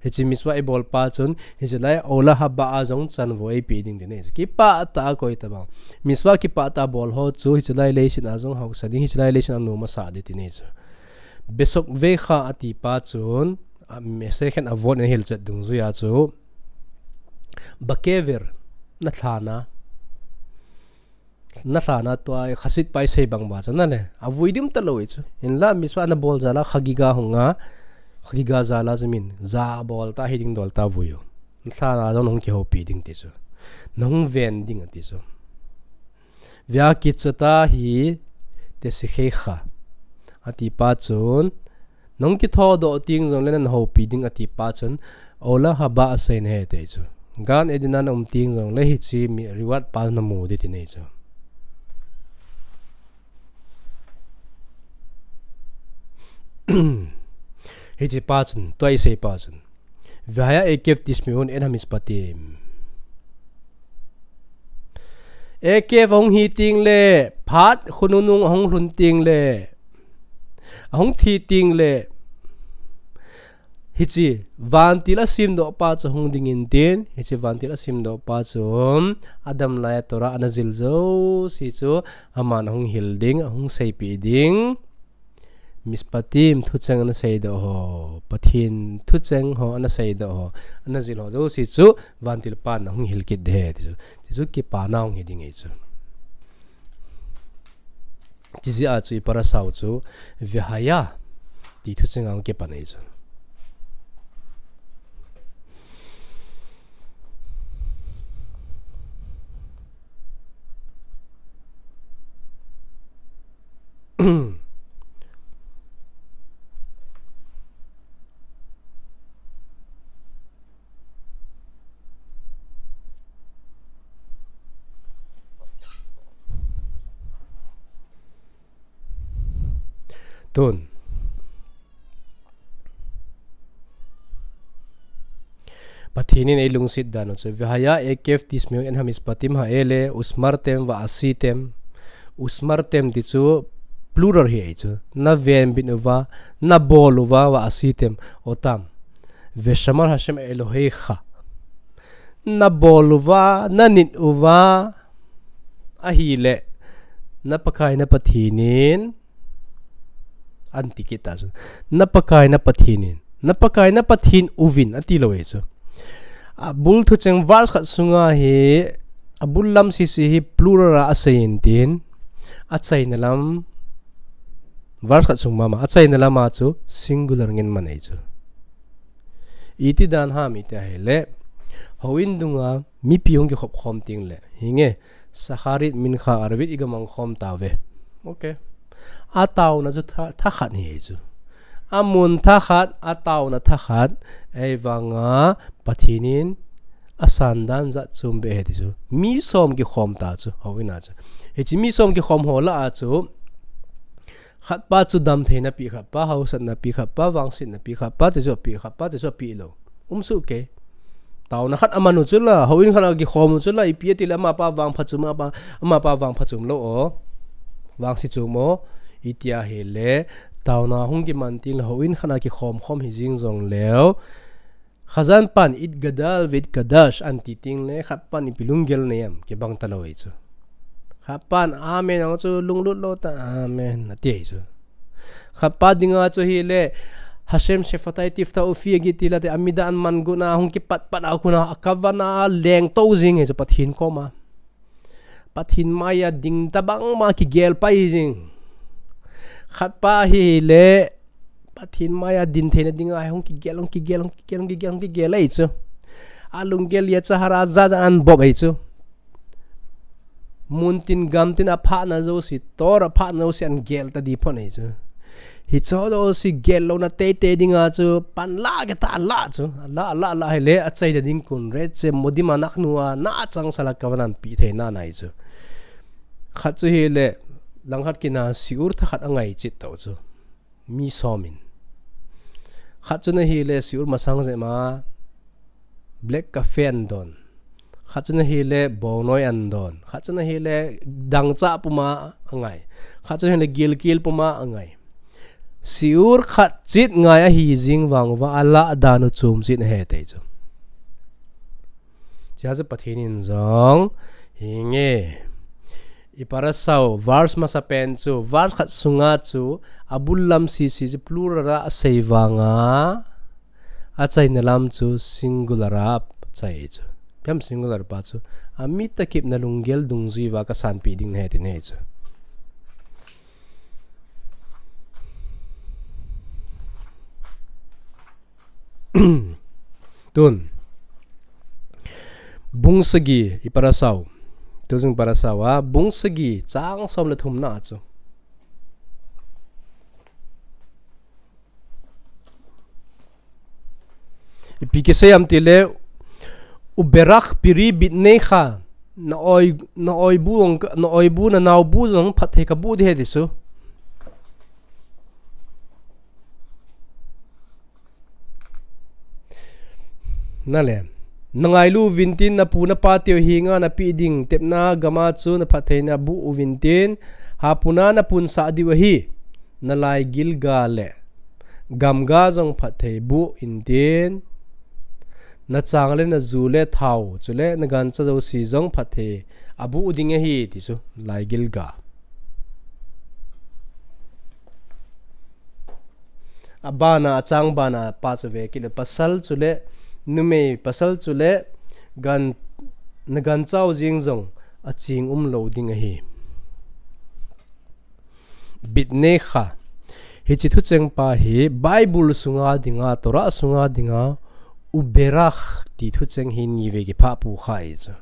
hiche mitzvah ibol pa chun hiche lai olam haba a jong chanvo eipeh ding ti ahi chu. Kipah tah a koi tabang. Mitzvah kipah tah a bol ho chu hiche lai leiset a jong haosa ding, hiche lai leiset a nom asah ding ti ahi chu. Besok vecha ati pa chun, a, Masechet Avot in ahil chet dungjui a chu, Bekever, na lhan a. Na lhan a tua Hasid pa isei bang uva chu na le, avui ding talou ahi chu. Hinla mitzvah na bol jal a Chagiga hung a, Chagiga jal a chu min, ja bol tah hiding dol tah a vui u. Na lhan a jong nahung kihoupi ding ti chu. Nahung ven ding ati chu. Ve'akitzota hi te'asechecha ati pa chun, nahung kithodoh teng jongle nana houpi ding ati pa chun, olam haba asei na ahi ti chu. Gan Eden a na um teng jongle hiche mi reward pa namu ding ti ahi chu. Hiche pa chun, tua isei pa chun, Ve'haya ekev tishme'un et hamishpatim. Ekev ahung hi teng le, phat khonung nung ahung lhun teng le, ahung thi teng le, hiche vantil asemdoh pa chu hung ding in tin, hiche vantil asemdoh pa chu, um, adam lai a Torah ana jil jouse chu, aman ahung hil ding, ahung seipeh ding. Mishpatim, thucheng ana seidoh ho, Pathen thucheng ho ana seidoh ho, ana jil ho jouse chu, vantil pan ahung hil kit ding ahi ti chu. Ti chu kipana hung hi ding ahi chu. Ti jeh a chu i parasha u chu, Ve'haya, ti thucheng a hung kipan ahi chu. Tun. Pathen in eilungset dan u chu, Ve'haya ekev tishme'un et hamishpatim ha'ele, ushmartem ve'asitem. Ushmartem ti chu plural hi ahi chu. Na venbit uva, na bol uva, ve'asitem, otam. Ve'shamar Hashem Elohecha. Na bol uva, na nit uva, ahile, na Pakai na Pathen in, anti kit ta chu. Na Pakai na Pathen in. Na Pakai na Pathen uvin, ati lou ahi chu. Abul thucheng verse khat sunga hi, abul lam sese hi plural a asei in tin, achaina lam, verse khat sung mama, achaina lam a chu singular ngen man ahi chu. Iti dan ham iti ahile, houin dunga mipi hung kikhop khom teng le, hinge, Shacharit, Mincha, Arvit igamang khom tauve. Okay. Ataona chu tha, thakhat hi ahi chu. Amun thakhat, ataona thakhat, ahivanga Pathen in asan dan jat chom beh ahi ti chu. Mi som kikhom ta chu, houin a chu. Hiche mi som kikhom ho lah a chu, khat pa chu damtheina pe khat pa, haosatna pe khat pa, vangsetna pe khat pa, ti chu ape khat pa, ti chu ape lou. Um soh kei. Taona khat aman u chu la, houin khat a kikhom u chu la, ipi ati le amapa vangpha chom, amapa, amapa vangpha chom lou o. Vangse chom o. Iti ahile, taona hung kiman teng le houin khat a kikhom khom hi jing jong leu, Khazan pan itgadal veitgadash anti teng le, khat pan ipi lunggel nei em, kibang talou ahi chu. Khat pan amen, ahung chu lunglut lou ta, amen, ati ahi chu. Khat pa dinga chu hile, Hashem shefatai tiftah ufi agi ti la te, amidah an man got na, ahung kipat pat a kon a, akavana lengtou jing ahi chu Pathen koma. Pathen maiya ding tabang ma kigel pai jing. Khat pa hile, Pathen maiya din theina dinga hung kigel, hung kigel, hung kigel, hung kigel, hung kigel ahi chu. Alunggel yetzer hara jaja an bop ahi chu. Muntin gamtin aphahna jouse, Torah aphahna jouse an gel ta di phon ahi chu. Hiche jouse gel louna teitei dinga chu, pan la kit ta la chu. La, la, la hile, achaina ding kon, Re'etzem modim anachnu a, na changsal a kavanan pe theina ahi chu. Khat chu hile, langkhat kin a shiur thakhat angai chet tau chu. Mi som in. Khat chu na hile, shiur masang jep ma, black coffee an don. Khat chun ahile bongnoi an don. Khat chun ahile dangchah puma angai. Khat chun ahile gilkel puma angai. Siur khat chit ngai ahi jing vang uva alah dan u chom chit ahi ti chu. Chea chu Pathen in jong hinge. I parasau, verse masa pen chu, verse khat sunga chu, abul lam sisi chu plural a asei vanga, achaina lam chu singular a achai chu. Piam singular pa chu, amita kipna lunggel dungjui uva kasanpeh ding ahi ti ahi chu. Tun. Bung sagi i parasau. Tuchung parasau a, bung sagi, chang som le thumna chu. Ipi kisei ham tile, uberach piri bitnei kha, na oi, na oibu, na oibu, na naobu jong phatthei kabu ding ahi ti chu. Nale. Na ngailu uvin tin, na pu na pa teu henga na peh ding tepna gam a chu na phattheina bu uvin tin, hapuna na punsah diu ahi, na laigil ga le gamga jong phatthei bu in tin, na chang le na ju le thao, chule na gancha jouse jong phatthei abu ding ahi ti chu, laigil ga. Abana, achang bana pa chu ve kit le, pasal chule, numei pasal chule, gan, na gancha u jeng jong aching umlou ding ahi. Bitnei kha. Hiche thucheng pa hi Bible sunga dinga, Torah sunga dinga, uberach ti thucheng hi ni ve kiphah pukha ahi chu.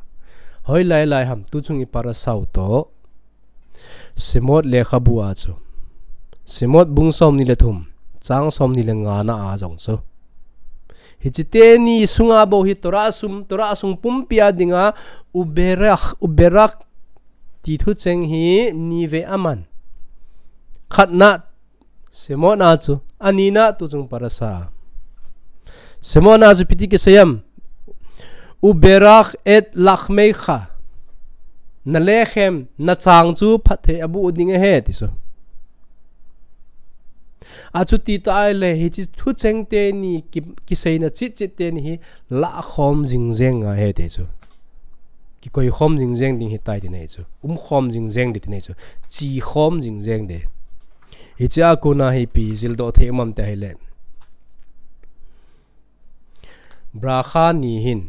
Hoilai lai ham tuchung i parasau toh. Shemot lekhabu a chu. Shemot bung somni le thum, chang somni le ngana a jong chu. Hiche teni sunga bou hi Torah sung, Torah sung pumpi a dinga uberach, uberach ti thucheng hi ni ve aman. Khatna, Shemot a chu, anina tuchung parasau. Shemot a chu ipi ti kisei ham. Uberach et lachmecha. Na lechem, na chang chu phatthei abu ding ahi ti chu. Achuti tah le hiche thucheng teni ki, kiseina chitchit teni hi lakhom jingjeng ahi ti chu. Kikoikhom jingjeng ding ahitai ti ahi chu. Umkhom jingjeng ding ti ahi chu. Chikhom jingjeng ding. Hichea kona hi ipi jildoh thei um ham ti ahile. Bracha ni hin.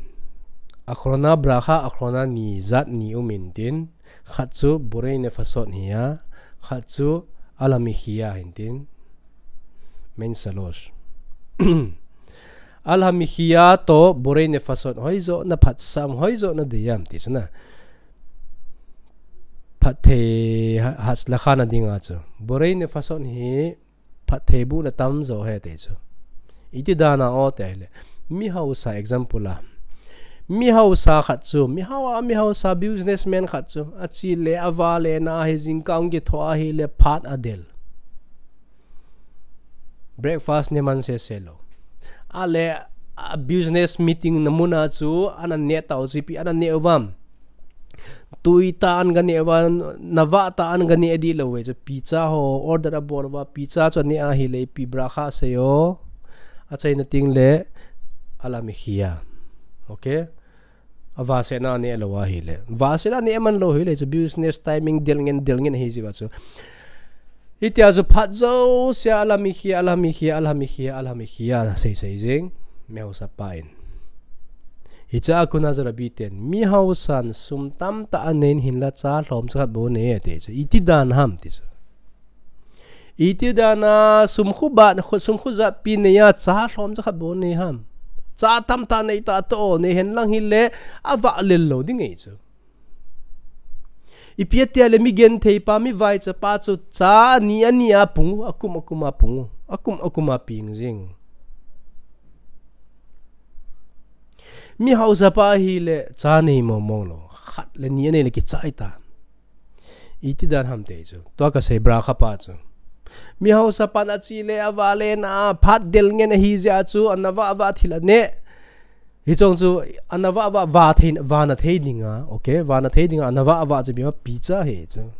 Achrona bracha, achrona ni jat ni um in tin. Khat chu borei nefashot hi a. Khat chu al hamechia hin tin. Main shalosh. Al hamechia toh borei nefashot. Hoijo na phatsah ham, hoijo na dei ham ti chu na. Phatthei ha, hachla kha na dinga chu. Borei nefashot hi phatthei bu na tamjo ahi ti chu. Iti dan a o ti ahile. Mihausa example a. Mihausa khat chu. Mihau a, mihausa businessman khat chu. Achi le, ava le na ahi jingkah kitho ahile phat adel. Breakfast ne man sese lou. Ale, a business meeting na mun a chu, ana ne tau chu ipi, ana ne u ham. Tui tah ana ne uva, navah tah ana ne dih lou ve chu pizza ho order abol uva, pizza chu ane ahile ipi bracha asei o. Achaina teng le al hamechia. Okay? Avahsetna ane lou ahile. Vahsetna ane man lou hile chu business timing del ngen, del ngen ahi jiu va chu. Hitia chu phat jousea al hamechia, al hamechia, al hamechia, al hamechia, sei sei jing, mihausa pa in. Hichea kona chu Rabbi ten, mihausan sum tamtah anei in hinla cha lhomcha khat bou nei e ti chu. Iti dan ham ti chu. Iti dan a sum khu bat, sum khu jat pi nei a cha lhomcha khat bou nei ham. Cha tamtah nei tah toh, nei hen lang hile avah lel lou ding ahi chu. Ipi ati le mi genthei pa, mi vaicha pa chu cha ani ani a pung u, akum akum a pung u, akum akum a peng jing u. Mihausa pa ahile cha nei mong mong lou, khat le ni anei le kichai ta. Iti dan ham ti chu. Tua kasei bracha pa chu. Mihausa pan achi le ava le na a phat del ngen ahi jeh a chu, ana vah vah thil ane. Hichong chu, ana vah vah, vah thei, vah na thei dinga, okay, vah na thei dinga, ana vah vah chu bima picha he chu.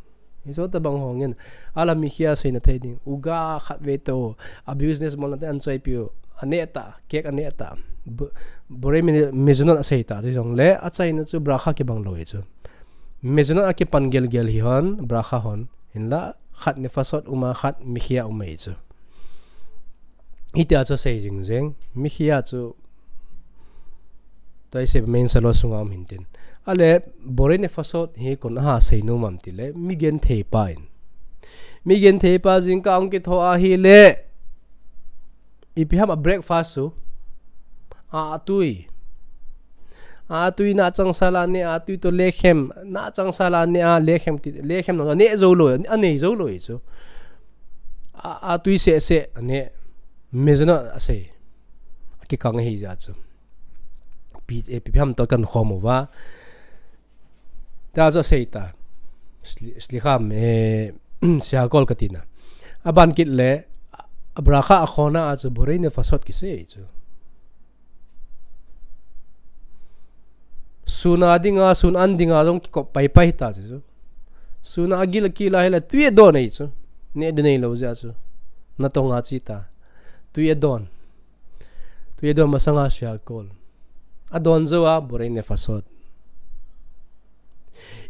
Hicho tabang hongin, ala mikhia seina thei ding, uga khat ve to, a business mol na te an choi piu, ane ta, cake ane ta, bu-, bore mi, mezonot asei ta, chu jong le, achaina chu bracha kibang lou e chu. Mezonot akipan gel gel hi hon, bracha hon, hinla, khat nefashot uma, khat mikhia uma e chu. Hitia chu sei jing jeng, mikhia chu, tua i sei main salo sunga um hintin. Ale, bore nefashot hi kon aha sei nom am tile, mi genthei pa in. Mi genthei pa jingkah hung kitho ahile, ipi ham a breakfast chu, a, atui. A, atui na changsal a ne, a, atui to lechem, na changsal a ne, a, lechem ti, lechem no, a ne jou lou, a nei jou lou e chu. A, atui seh seh, a ne, mezonot asei. Akikang ahi jeh chu. Pi, eh, ipi ham to kan khom uva. Ta chu asei ta. Sli-, slikham, eh, siakol kati na. Aban kit le, a bracha akhona a chu bore nefashot kisei chu. Sun a dinga, sun an dinga jong kikop pai pai ta chu. Sun a agil akil a hile tui adon e chu. Ne de nei lou jeh chu. Natong a chi ta. Tui adon. Tui adon masanga siakol. Adon jou a, bore nefashot.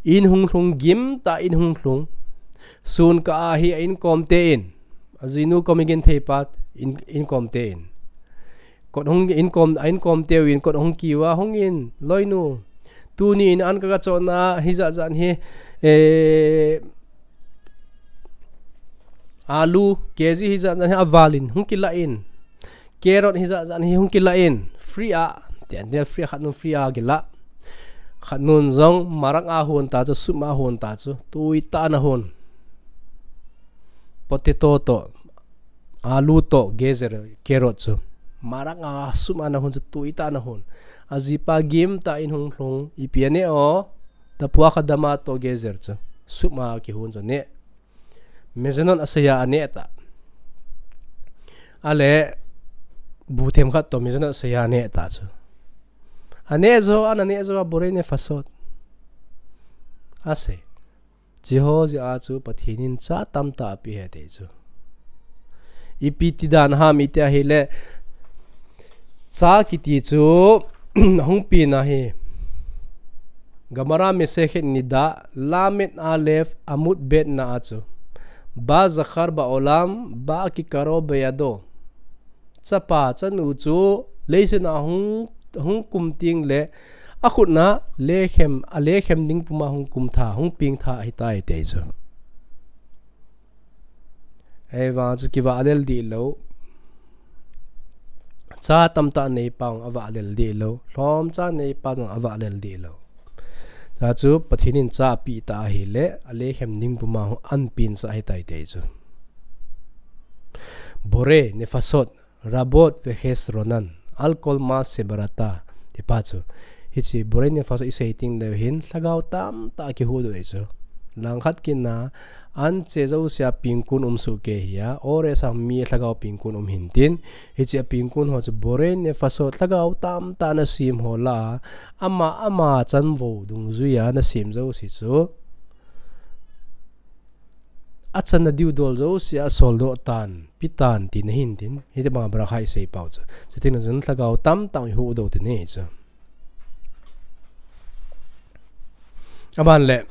In hung lhung gim ta in hung lhung. Sun kah a hi a inkom te in. Ajinu kom i genthei pa in, inkom te in. Kot hung inkom, a inkom teu in kot hung kiu a hung in, loinu. Tuni in an ka ga chona hi jat jat hi, eh, alu, K G hi jat jat hi aval in, hung kila in. Carrot hi jat jat hi hung kila in, free a, tian tian free a, khat nun free a kila. Khat nun jong marak a hon ta chu, soup a hon ta chu, tui tah a na hon. Potato to, alu to, gazer, carrot chu. Marak a soup a na hon chu, tui tah a na hon. Ajipa gim ta in hung lhung, ipi ane o, tapua khadama to gazer chu. Soup a kihon chu ne. Mezonot asei a ane ta. Ale, bu themkhat to mezonot asei a ane ta chu. Ane jo, ana ne jo a bore nefashot. Asei. Chiho jeh a chu Pathen in cha tamtah ape ahi ti chu. Ipi ti dan ham iti ahile, cha kiti chu, hung pen ahi. Gemara Masechet Nida, Lamed Alef, Amud Bet na a chu. Ba zachar ba'olam, ba ki karov beyado. Chapa, chanu chu, leiset a hung, hung kum teng le, akhut na, lechem, alechem ding puma hung kum tha, hung peng tha ahitai ti chu. Ahivang chu kivahlel dih lou. Cha tamtah neipa jong avahlel dih lou. Lhomcha neipa jong avahlel dih lou. Cha chu Pathen in cha ape ta ahile, alechem ding puma hung an pen cha ahitai ti chu. Bore nefashot, rabot vechesronan, al kol ma sebarata, ti pa chu. Hiche bore nefashot isei teng leu hin, lhagao tamtah kihuhdoh e chu. Langkhat kit na, anche jouse a pengkun um sohkei ahi a, ore sang mi lhagao pengkun um hintin, hiche a pengkun ho chu bore nefashot lhagao tamtah nasem ho lah a, ama, ama chanvou dungjui a nasem jouse chu. Achanna diu dol jouse a soldoh tan, pe tan tina hintin, hiti banga bracha isei pau chu. Chuteng le chun lhagao tamtah ihuhdoh tine chu. Aban le,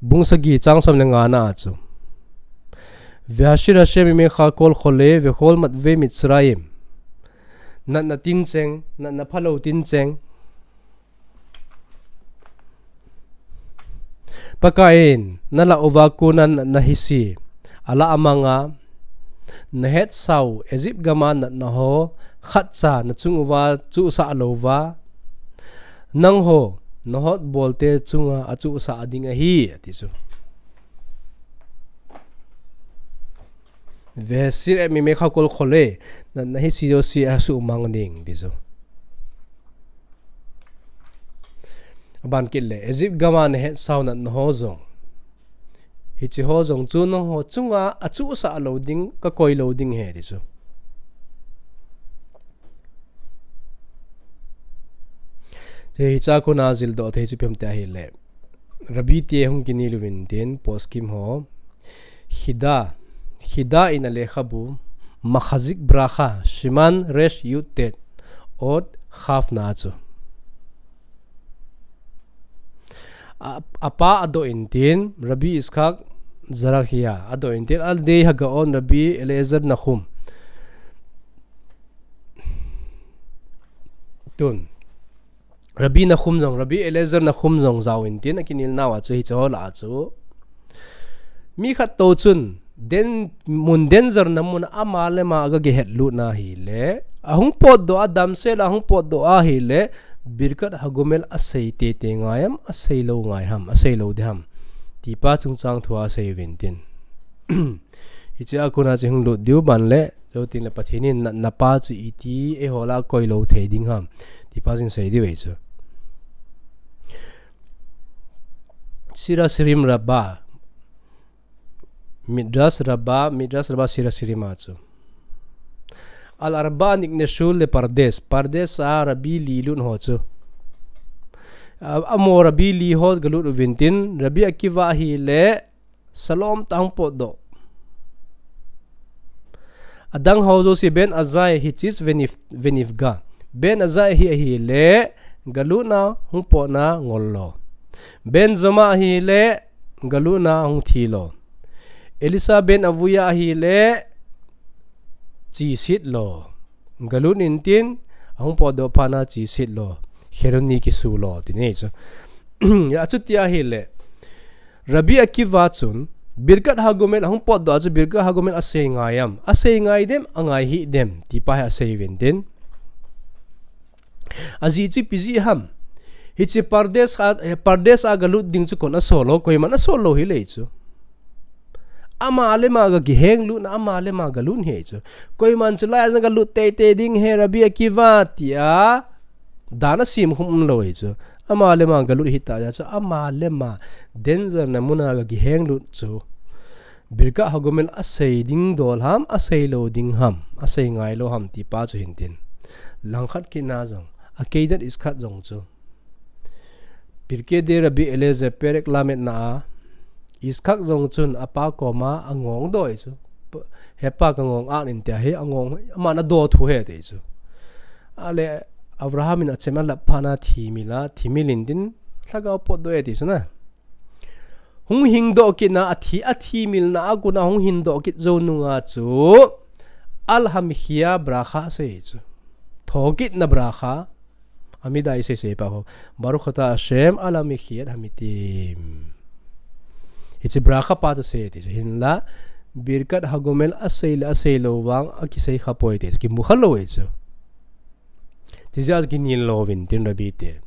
bung sagi chang som le nga na a chu. Vehashir Hashem imecha kol chole vechol matvei Mitzrayim. Natna tincheng, natna phalou tincheng. Pakaiyin, nalah uva kona natna hise, alah amanga, nahetsau, Egypt gama natna ho, khatcha nachung uva chuhsah louva, nangho, nahotbolte chunga achuhsah ding ahi, ati chu. Vehashir Hashem imecha kol chole, natna hise jouse asuhmang ding, ti chu. Aban kit le, Egypt gama nahetsau natna ho jong. Hiche ho jong chu nangho chunga achuhsah lou ding, kakoi lou ding ahi, ti chu. Te hiche a kona jildoh thei chu ipi ham tia ahile, Rabbi te hung kinel uvin tin, poskim ho, Chida, Chida in alekhabu, Machzik Bracha, Siman Resh Yud Tet, Ot Chaf na chu. A, apa adoh in tin, Rabbi Yitzchak Zerakhia adoh in tin, Al Dei HaGaon Rabbi Eliezer Nachum. Tun. Rabbi Nachum jong, Rabbi Eliezer Nachum jong jao in tin, akinel nauva chu hiche ho lah a chu. Mi khat tou chun, den, mun danger na mun a ama le ama aga kihet lut na ahile, ahung potdoh a damsel a ahung potdoh ahile, Birkat HaGomel asei teitei ngai ham, asei lou ngai ham, asei lou ding ham. Tipa chungchang thu asei uvin tin. Hiche a kona chu hung lut diu ban le, Jou tin le Pathen in natna pa chu iti eiho lah a koi lou thei ding ham. Tipa chun sei diu ahi chu. Sira Sirim Rabba. Midrash Rabba, Midrash Rabba Sira Sirim a chu. Al Arba Nikneshu le Pardes. Pardes a Rabbi li lut ho chu. A, amaho Rabbi li ho galut uvin tin, Rabbi Akiva ahile, Salom tah hung potdoh. Adang ho jouse Ben Azai Hichis Venif-, Venifga. Ben Azai hi ahile, galutna hung potna ngol lo. Ben Zoma ahile, galutna hung thi lo. Elisa Ben Avuya ahile, chisit lo. Galut in tin, ahung potdoh phat na chisit lo. Kheroni kisu lo, ti nei chu. Ya, chuti ahile. Rabbi Akiva chun, Birkat HaGomel, ahung potdoh a chu Birkat HaGomel asei ngai am. Asei ngai dem, angai hih dem. Tipa hi asei uvin tin. Ajeh chu ipi jeh ham. Hiche Pardes a, eh, Pardes a galut ding chu koin asol lo, koiman asol lou hile chu. Ama le ama gakiheng lut na, ama le ama galut ahi chu. Koiman chu lai a galut teitei ding ahi Rabbi Akiva tia dan asem khum umlou ahi chu. Ama le ama galut hita jeh chu, ama le ama danger na mun a gakiheng lut chu. Birkat HaGomel asei ding dol ham, asei lou ding ham, asei ngai lou ham tipa chu hin tin. Langkhat kit na jong, Akedat Yitzchak jong chu. Pirkei Rabbi Eliezer Perek Lamed na a, Yitzchak jong chun apa koma angong doh ahi chu. P-, hepa kangong a in tia hi angong, aman adoh thu ahi ti chu. Ale Abraham in achem alap phat na thimil a, thimil in tin lhagao potdoh e ti chu na. Hung hingdoh kit na, athi, athimil na a kona hung hingdoh kit jou nunga chu, Al Hamchia Bracha asei chu. Thokit na bracha. Amida i seisei pa ho. Baruch ata Hashem al hamachia et hametim. Hiche bracha pa chu sei ti chu hinla. Birkat HaGomel asei le asei lou vang akisei kha poi ti chu. Kimu kha lou e chu. Ti jeh a kinel louvin tin Rabbi te.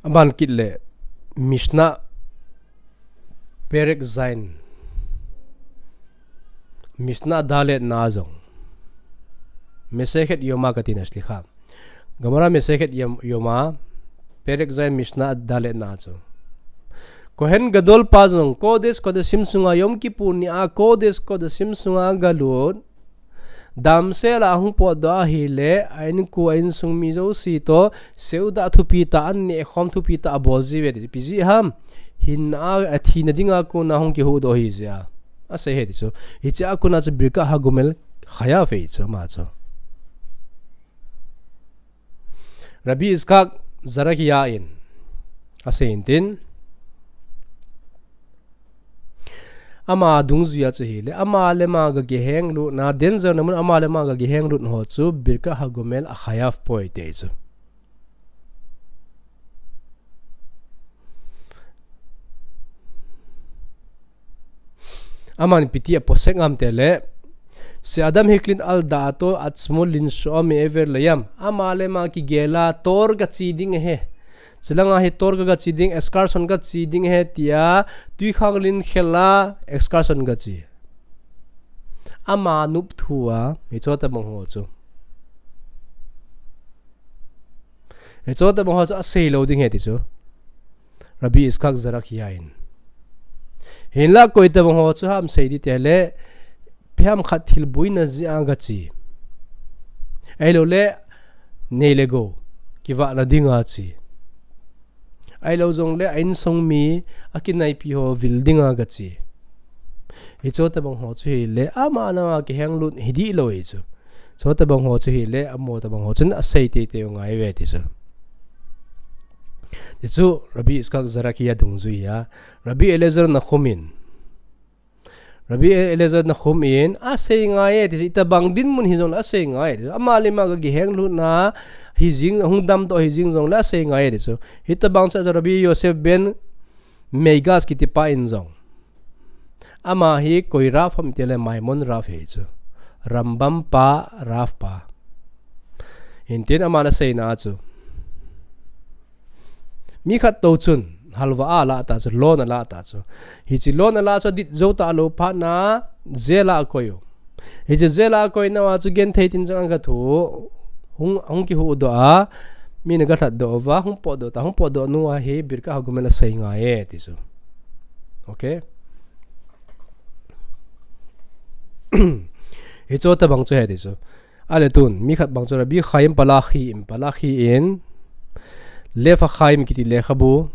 Aban kit le Mishnah Perek Zayin. Mishnah Dalet na jong. Masechet Yoma kati na slicha. Gemara Masechet Yom-, Yoma. Perek Zayin Mishnah Dalet na chu. Kohen Gadol pa jong. Kodesh Kodashim sunga Yom Kippur ni a Kodesh Kodashim sunga galut. Damsel a hung potdoh ahile, a inko a insung mi jouse toh, seuda thupi tah, an neh khom thupi tah abol jiuve ti, ipi jeh ham, hinna a, athina dinga kona hung kihuhdoh ahi jeh a. Asei ahi ti chu. Hiche a kona chu Birkat HaGomel chayav ahi chu, ama chu. Rabbi Yitzchak Zerakia in asei in tin. Ama dungjui a chu hile, ama le ama gakiheng lut na, danger na mun ama le ama gakiheng lut ho chu, Birkat HaGomel achayav poi ti chu. Aman ipi ti aposek ngam tile, She'adam hiklit al da'ato atzmo linsho'a me'ever layam. Ama le ama kigel a tour kache ding ahi. Chulanga hi tour ka, kache ding, excursion kache ding ahi tia, twikhanglen khel a excursion kache. Ama nop thu a, hiche tobang ho chu. Hiche tobang ho chu asei lou ding ahi ti chu. Rabbi Yitzchak Zerakia in. Hinla koi tobang ho chu ham sei ding tile, ipi ham khat thil boina jeh a gache. Ahilou le, nei le gou kivahna dinga chi. Ahilou jongle a insung mi, a kinaipi ho vil dinga gachi. Hichu tabang ho chu hile, ama ana kihenglut hi dihlou hi chu. Chutabang ho chu hile, amaho tabang ho chun asei teitei u ngai ve ti chu. Ti chu Rabbi Yitzchak Zarakia dungjui a, Rabbi Eliezer Nahum in. Rabbi Eliezer Nahum in, asei ngai e ti chu, itabang dinmun hijongle asei ngai e ti chu. Ama le ama ga kihenglutna, hijing, hung damdoh hijing jongle asei ngai e ti chu. Hitabang chu Rabbi Yosef ben Meigas kitipa in jong. Ama hi koi Rav ham itile Maimon Rav hi chu. Rambam pa, Rav pa. Hintin ama naseina chu. Mi khat tou chun, halva ala ta chu, loan ala ta chu. Hiche loan ala chu adit jou talou phat na, jail a akoi u. Hiche jail a akoinau a chu genthei tin chang agathu, hung, hung kihuhdoh a, mi na galhatdoh uva, hung potdoh ta, hung potdoh nunga hi, Birkat HaGomel asei ngai e, ti chu. Okay? Hichu tabang chu hi ti chu. Ale tun, mi khat bang chu Rabbi Chaim Palachi in, Palachi in, Lev HaChaim kiti lekhabu.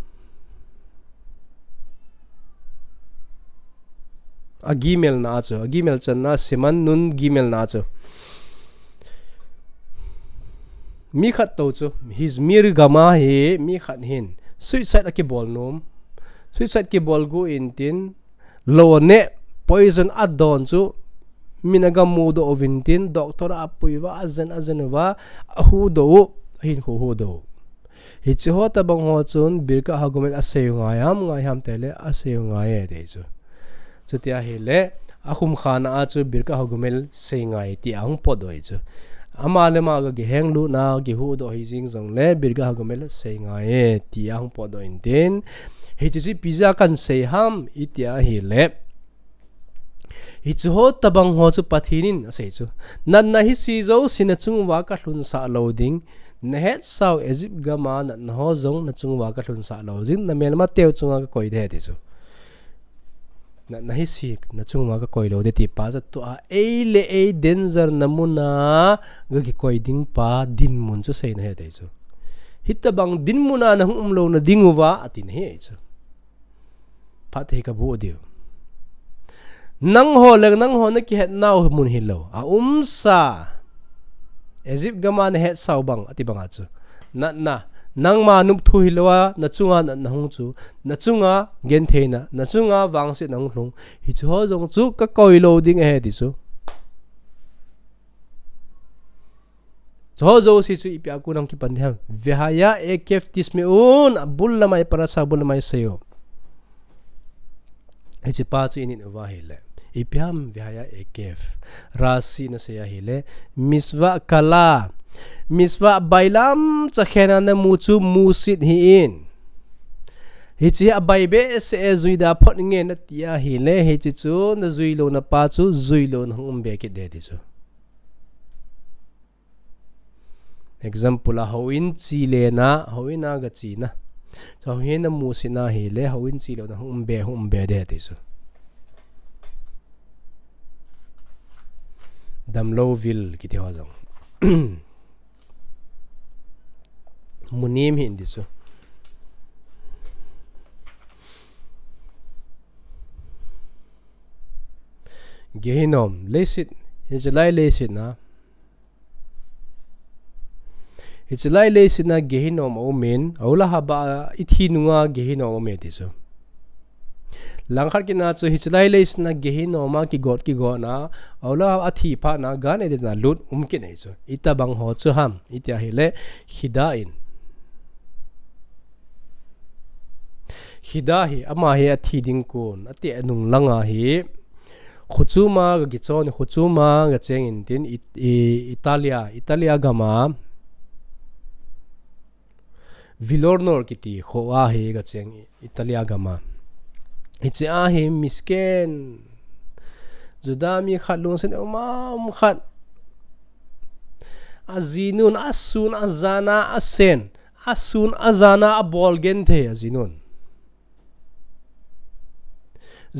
A gimel na chu, a gimel channa, Siman Nun gimel na chu. Mi khat tou chu, Hizmir gam a hi, mi khat hin, suicide akibol nom. Suicide kibol gu intin, lou aneh, poison adon chu, min aga mudoh uvin tin, doctor a apui uva, ajen, ajen uva, ahuhdoh u, ahin huhdoh u. Hiche ho tabang ho chun Birkat HaGomel asei u ngai ham, ngai ham tile asei u ngai e ti chu. Chuti ahile, akhum khana a chu Birkat HaGomel sei ngai ti ahung potdoh e chu. Ama le ama ga kihenglutna, kihuhdoh hijing jongle Birkat HaGomel sei ngai e ti ahung potdoh intin. Hiche chu ipi jeh a kasei ham iti ahile. Hichu ho tabang ho chu Pathen in asei chu. Natna hise jouse nachung uva kalhunsah lou ding. Nahetsau Egypt gam a natna ho jong nachung uva kalhunsah lou ding. Namelmateu chunga kakoi ding ti chu. Natna hise nachung uva kakoi lou ding ti pa chu tua ei le ei danger na mun a ga kikoi ding pa dinmun chu seina ahi ti chu. Hitabang dinmun a nahung umlouna ding uva ati ahi chu. Phatthei kaboh diu. Nangho le nangho nakihetnau mun hilou. Aumsa. Egypt gam a nahetsau bang, ati banga chu. Natna, nangma nopthu hilou a, nachunga natna hung chu. Nachunga gentheina, nachunga vangsetna hung lhung. Hichu ho jong chu kakoi lou ding ahi ti chu. Chuho jouse chu ipi a kon a hung kipan ding ham. Vehaya ekev tishme'un, abul lam'a, parasha abul lam'a isei u. Hiche pa chu init uva ahile. Ipi ham vehaya ekev. Rashi in asei ahile. Mitzvah kala. Mitzvah bailam chakhen a namu chu musit hih in. Hiche hi abai behseh e, jui da phot nge nati ahile. Hiche chu najui louna pa chu jui louna hung um be kit ding ti chu. Example a, houin chi lena, houin a gachena. Chu houin a musit na ahile, houin chi louna hung um be, hung um be ding ti chu. Damlou vil kiti ho jong. Munem hih in ti chu. Gehinom, leiset, hiche lai leiset na. Hiche lai leiset na Gehinom aumin, aula haba ithi nunga Gehinom aume ti chu. Langkhat kit na chu hiche lai leiset na Gehinom a kigot kigot na, aula athi phat na Gan Eden a lut um kit ahi chu. Itabang ho chu ham, iti ahile, khida in. Khida hi, ama hi athi ding kon, ati anung langa hi. Khuchuma ga kichon, khuchuma ga cheng in tin, It-, I-, Italia, Italia gam a. Vilornor kiti kho a hi ga cheng Italia gam a. Hiche a hi miskin. Juda mi khat lungset um a um khat. Ajinun, asun, ajan a, asen. Asun, ajan a, abol genthei ajinun.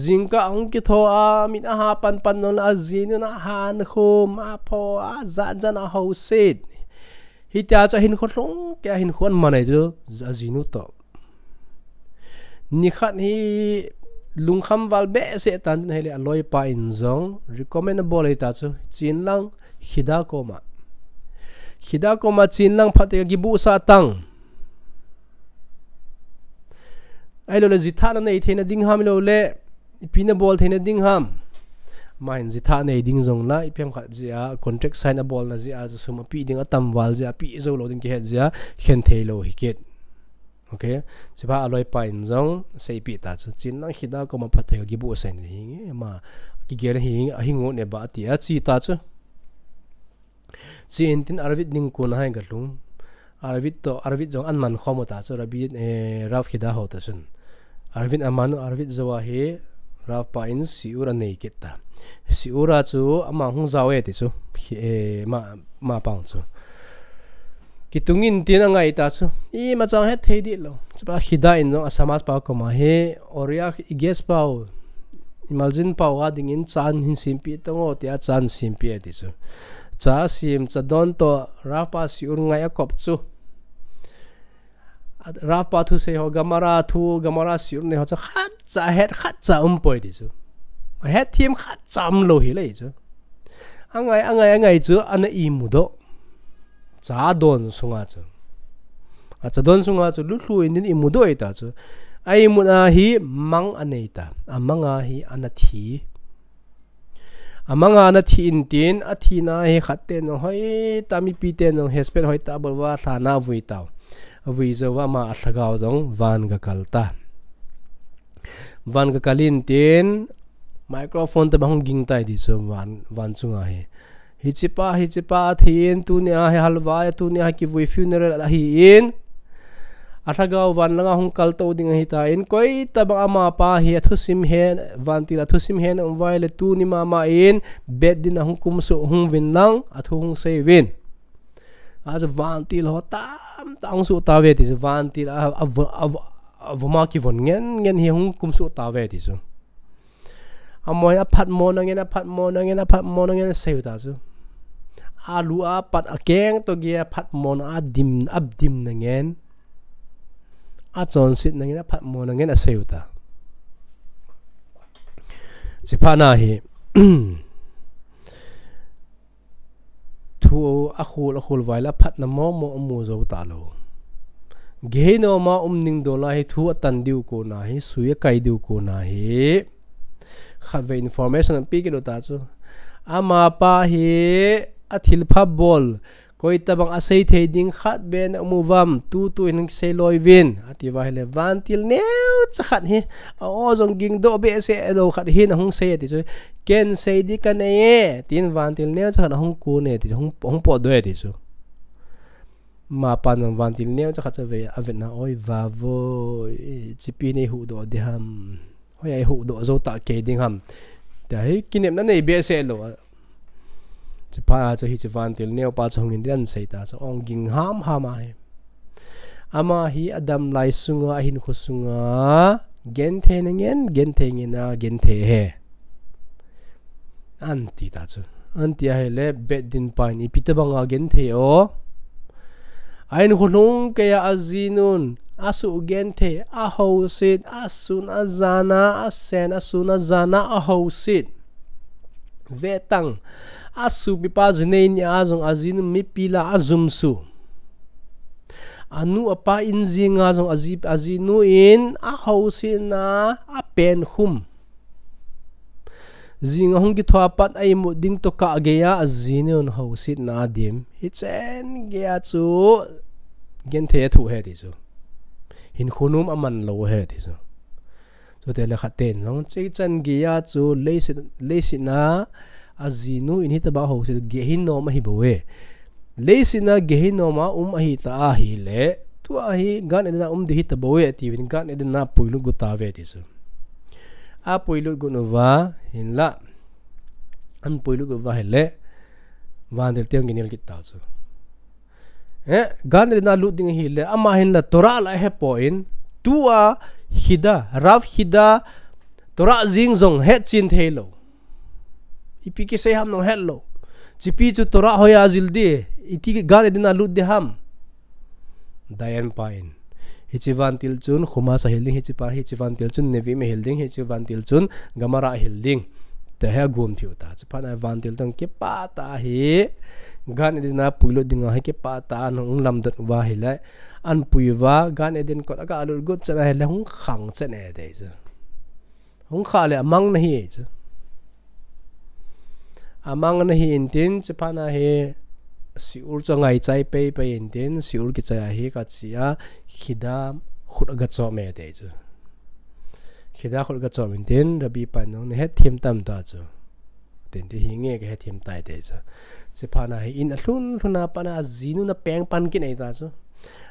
Jingkah hung kitho a, mit aha panpan nung la ajinun ahan khum, apho a, jan jan a houset. Hitia chu ahinkho lhung kei a hinkho aman ahi chu, ajinu toh. Nikhat hi lungkham val behseh tan tin ahile aloipa in jong recommend abol ahi ta chu, chen lang Khida koma. Khida koma chen lang phatthei kakibohsah tang. Ahilou le jitha nanei theina ding ham, ahilou le ipi nabol theina ding ham. Ama hin jitha nei ding jong la, ipi ham khat jeh a, contract sign abolna jeh a, sum api ding atam val jeh a, api jou lou ding kihet jeh a, khen thei lou hi kit. Okay. Chuphat aloipa in jong seipeh ta chu, chen lang Khida koma phatthei kakibohsah in ahi nge, ama kigel hi, ahi ngot ne ba ati a, che ta chu. Che in tin Arvind ding kon a hin kalhung. Arvind toh, Arvind jong aman khom u ta chu, Ravi, eh, Rav Khida ho toh chun. Arvind aman u, Arvind jou a hi, Rav pa in shiur anei kit ta. Shiur a chu ama hung jao e ti chu. Khi, eh, ma, ma pang chu. Kitung in tin angai ta chu. Imacha het thei dih lou. Chuphat Khida in jong a Samaj pa koma hi, Oriya i guest pau, i maljin pau a ding in chan hin sempeh tang o tia chan sempeh e ti chu. Cha sem, cha don toh, Rav pa shiur ngai akop chu. Rav pa thusei ho, Gemara thu, Gemara shiur nei ho chu khatcha het, khatcha um poi ti chu. Ahet them khatcha um lou hi le chu. Angai, angai, angai chu ana imu doh. Cha don sunga chu. A cha don sunga chu lutlu in tin imu doh ahi ta chu. A imut a hi mang anei ta. Amang a hi ana thi. Amang a ana thi in tin, athina hi khat ten jong hoitah, mipi ten jong hespen hoitah abol uva, lhan a avui tau. Avui jou uva ama alhagao jong van gakal ta. Van gakal in tin, microphone tobang hung ging tai ti chu van, van chunga hi. Hiche pa, hiche pa athi in, tuni a hi halva, tuni a hi kivui funeral ahi in. Alhagao van langa hung kaltou ding ahi tan, koi tabang ama pa hi athusim hen, vantil athusim hen aum uva ahile tuni mama in, Beit Din a hung kumsuh hung uvin lang, athu hung sei uvin. Achu vantil ho tamtah hung suh tauve ti chu, vantil a, a, a, a, avum a kivon ngen ngen hi hung kumsuh tauve ti chu. Amaho hi aphatmo na ngen, aphatmo na ngen, aphatmo na ngen asei u ta chu. Alu apat akeng toh gei a aphatmo na adim, adim na ngen. Achonset na ngen, aphatmo na ngen asei u ta. Chuphat na hi. Thu akhol, akhol uva ahile aphatna momo amu jou talou. Geheinom a um ning dol a hi thu atan diu kon a hi, sui akai diu kon a hi. Khatvei information ape kit u ta chu. Ama pa hi athilpha bol, koi tabang asei thei ding khat beh ana um uvam, tutu hin hung kisei loi uvin, ati uva ahile vantil neocha khat hi, a-o jong ging doh behseh lou khat hin ahung sei e ti chu. Ken sei ding kanei e, tin vantil neocha khat ahung kon e ti chu, hung, hung potdoh e ti chu. Ama pan jong vantil neocha khat chu ave, avet na, oi vavoi, chipi nei huhdoh ding ham. Hoi a ihuhdoh jou tah kei ding ham. Tia hi kinepna nei behseh lou a. Chuphat a chu hiche vantil neo pa chu hung in tin asei ta chu, ong ging hamham ahi. Ama hi adam lai sunga, ahinkho sunga, genthei na ngen, genthei ngen a, genthei ahi. Anti ta chu. Anti ahile Beit Din pa in ipi tabang a genthei o. Ahinkho lhung kei a ajinun, asuh genthei, ahouset, asun ajan a, asen, asun ajan a, ahouset. Vetang, asopipa jinei ni a jong ajinun mipi lah a ajumsuh. Anu apa in jing a jong aji, ajinu in ahousetna apenkhum. Jing ahung kitho a pat a imut ding toh kah gei a ajinun housetna adim. Hichen gei a chu genthei athoh ahi ti chu. Hinkho nom aman lou ahi ti chu. Chutile khat ten jong hichen gei a chu leiset, leiset a ajinu in hitabang houset, Gehinnom ahi bou e. Leiset a Gehinnom a um ahi ta ahile, tua hi Gan Eden a um ding hita bou e, atiuvin Gan Eden a apuilut got tauve ti chu. Apuilut got uva, hinlah. Apuilut got uva ahile, vantil te jong kinel kit tau chu. Eh, Gan Eden a lut ding ahile, ama hinlah Torah lah ahepon, tua Khida, Rav Khida, Torah jing jong hetchen thei lou. Ipi kisei ham jong het lou. Chipi chu Torah hoiya jil ding, iti Gan Eden a lut ding ham. Dayan pa in, hiche vantil chun Chumash ahil ding, hiche pa, hiche vantil chun Nevi'im ahil ding, hiche vantil chun Gemara ahil ding, ti hi agum phiu ta. Chuphat na vantil toh kipah tah a hi Gan Eden a puilut ding ahi, kipah tah a ahung lamdot uva ahile, ahin pui uva, Gan Eden kot a aga lut got chan ahile hung khang chan e ti chu. Hung khah le amang nahi e chu. Amang nahi intin, chuphat na hi Sheol chu angai chai pei pei intin, Sheol kichai ahi kachi a, khida khut aga chom e ti chu. Khida khut aga chom intin, Rabbi pa in jong, nahet them tam ta chu. Tin ti hi nge kahet them tai ti chu. Chuphat na hi in alhun lhun a pat na ajinu na peng pan kinei ta chu.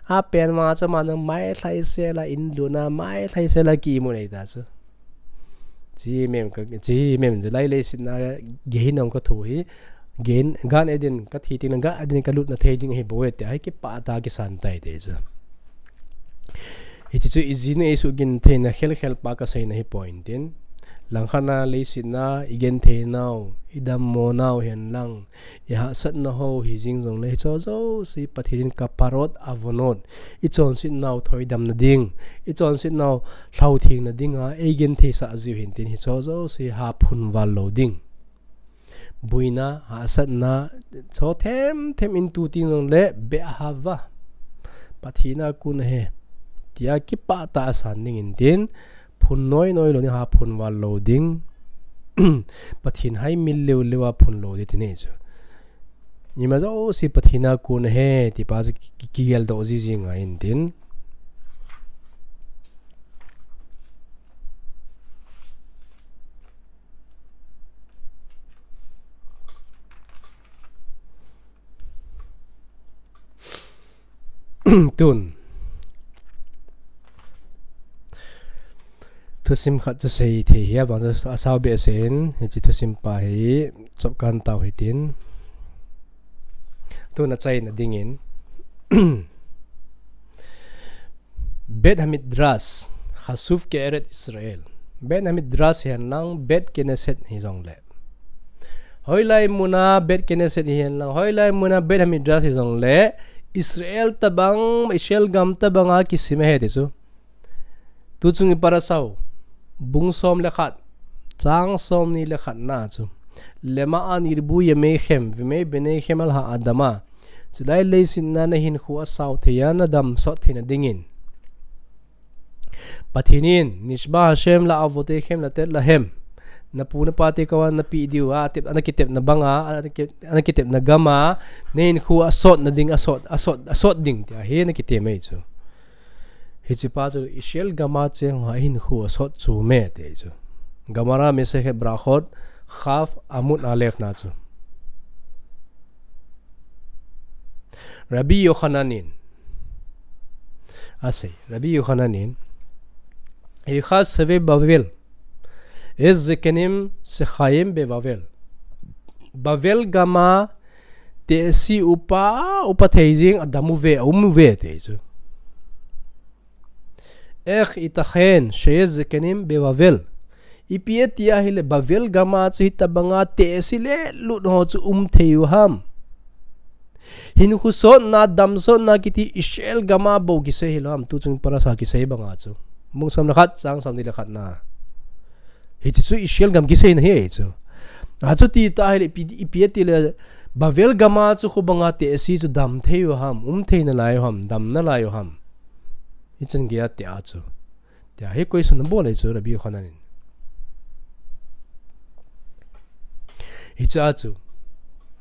Apen ma chu ama jong mai lhai sel a in lhun a mai lhai sel a kimu nei ta chu. Chi mem ka, chi mem chu lai leiset na Gehinnom ka tho hi. Gen, Gan Eden ka thi teng le Gan Eden ka lut na thei ding ahi bou e ti hi kipah tah a kisan tai ti chu. Hiche chu ijinu isuh gin theina khel khel pa kasei na hi poi intin. Langkhat na leiset na igenthei nau, idammo nau hen lang, ihahsatna ho hijing jongle hicho jouse Pathen in kaparot avonot, ichonset nau thoidam na ding, ichonset nau lhautheng na ding a eigenthei sah jiu hintin hicho jouse haphun val lou ding. Buina, hahsatna, cho them them in tu teng jongle be'ahava, Pathen a kon ahi, tia kipah tah a san ding intin, phun noi noi lou ding, haphun val lou ding, Pathen hai mil leu leu a phun lou ding ti nei chu. Ima jouse Pathen a kon ahi, ti pa chu ki, ki, kigel doh jiji ngai intin. Tun thusim khat chu sei thei hi avang chu asao behseh in, hiche thusim pa hi chop kan tau hitin. Tun achaina dingin, Beit Hamidrash Chashuv Ke'eret Israel. Beit Hamidrash hihen lang Beit Knesset hijongle, hoilai muna Beit Knesset hihen lang, hoilai muna Beit Hamidrash hijongle, Israel tabang, Israel gam tabang a kisim ahi ti chu. Tuchung i parasha u, bung som le khat, chang somni le khat na chu, Lema'an yirbu yemechem veyemei bnechem al ha'adama. Chulai leiset na nahinkho asao thei a, nadam sot theina dingin, Pathen in, Nishba Hashem la'avotechem letet lahem, napu napa te koma napeh diu a, atep, ana kitepna banga, ana ki, ana kitepna gam a, nahinkho asot na ding, asot, asot, asot ding, tia hi ana kitem ahi chu. Hiche pa chu Israel gam a cheng ho ahinkho asot chu me ti chu. Gemara Masechet Berachot, Chaf Amud Alef na chu. Rabbi Yochanan in asei, Rabbi Yochanan in, Hichas sheve Bavel, et zekenim shechayim beBavel. Bavel gam a tehse upa, upa thei jing adam uve, aum uve ti chu. Ech yitachen sheyet zekenim beBavel. Ipi ati ahile Bavel gam a chu hitabang a tehse le lut ho chu um thei u ham? Hinkho sotna, dam sotna kiti Israel gam a bou kisei hilou ham, tuchung parasha kisei bang a chu. Bung som le khat, chang somni le khat na. Hiche chu Israel gam kisei na ahi chu. Achuti ta ahile ipi, ipi ati le Bavel gam a chu khu bang a tehse chu dam thei u ham, um thei nalai u ham, dam nalai u ham? Hichan gei a tia chu. Tia hi question abol ahi chu Rabbi Yochanan in. Hiche a chu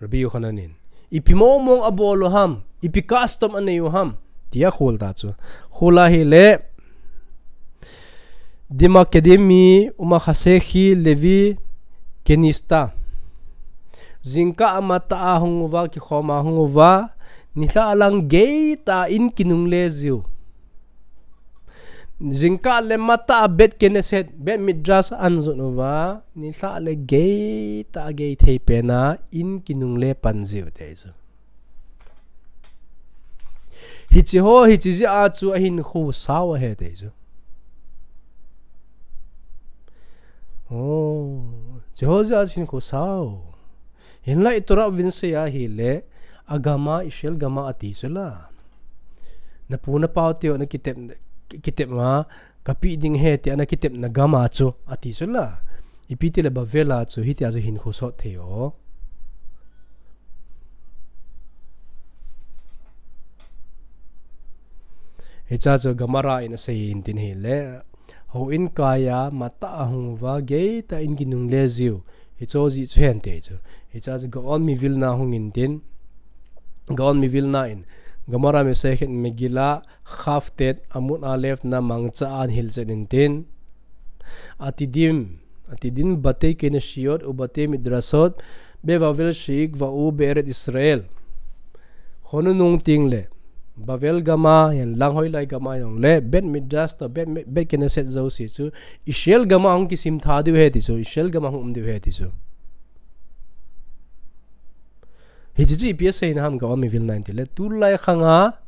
Rabbi Yochanan in ipi mong mong abol u ham, ipi custom anei u ham, tia khol ta chu. Khol ahile, Dima kedimi uma chasechi Levi kenista. Jingkah amatah a hung uva, kikhom a hung uva, nilhah lang gei tah in kinungle jiu. Jingkah le matah a Beit Knesset, Beit Midrash ahin jot uva, nilhah le gei tah a gei thei pen a in kinungle pan jiu ti chu. Hiche ho, hiche jeh a chu ahinkho sao ahi ti chu. Oh, Jehovah jin ko sao. Hinlah i Torah vin se ahile, agama Israel gama ati chu la. Napu napa teu ana kitep, kitep ma, kapi ding ahi ti ana kitepna gama chu ati chu la. Ipi ti le Bavel a chu, hitia chu hin khosot thei o. Hicha chu Gemara in asei in tin hile, houin kaiya matah a hung uva, geitah in kinungle jiu. Hicho jeh chu hen ti chu. Hicha chu Gaon Mivilna hung in tin. Gaon Mivilna in. Gemara Masechet Megillah Kaf Tet Amud Aleph na mangcha a ana hilchen in tin. Atidim, Atidim Bate Keneset Ubate Midrashot Bevavel Sheikvahu Be'eret Israel. Khonunung teng le, Bavel gama, hinlang hoilai gama jongle, Bet Midrash to Bet, Bet Keneset jouse chu, Israel gama hung kisim tha diu ahi ti chu, Israel gama hung um diu ahi ti chu. Hiche chu ipi aseina ham Gaon Mivilna in ti le, tulai khanga,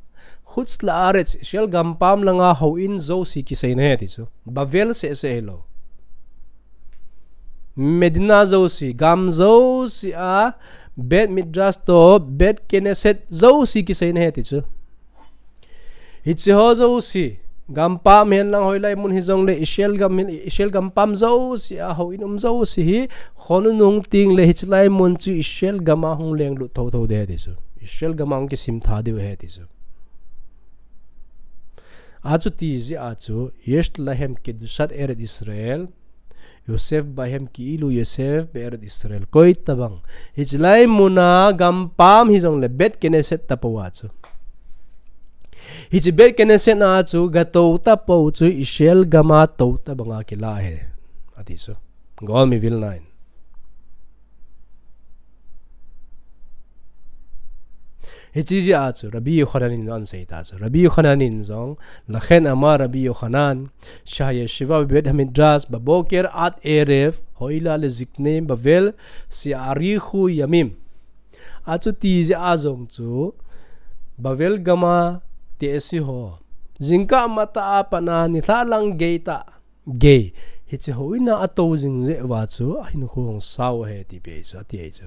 Chutz La'aretz, Israel gampam langa houin jouse kiseina ahi ti chu. Bavel seh seh hilou. Medina jouse, gam jouse a, Bet Midrash to, Bet Keneset jouse kiseina ahi ti chu. Hiche ho jouse, gampam hinlang hoilai mun hijongle, Israel gam hin, Israel gampam jouse a, houin um jouse hi, khonunung teng le hiche lai mun chu Israel gama hung lenglut thotho diu ahi ti chu. Israel gama hung kisim tha diu ahi ti chu. Achuti jeh a chu, Yesh Lahem Kedushat Eret Israel, Yosef Bahem Ki'ilu Yosef Be'eret Israel. Koi tabang. Hiche lai muna gampam hijongle Bet Keneset tapou a chu. Hiche Bet Keneset a chu gatou tapou chu Israel gama tou tabanga kila ahi. Ati chu. Gaon Mivilna in. Hiche jeh a chu, Rabbi Yochanan in jong asei ta chu. Rabbi Yochanan in jong, Lachen Amar Rabbi Yochanan, Shehayeshiva Bebet Hamidrash, Baboker Ad Erev, Hoila Leziknei Bavel, She'arichu Yamim. Achuti jeh a jong chu, Bavel gama tehse ho. Jingkah matah a pat a nilhah lang geitah. Gei, hiche houin a atou jing jeh uva chu, ahinkho hung sao ahi ti pi ahi chu, ati ahi chu.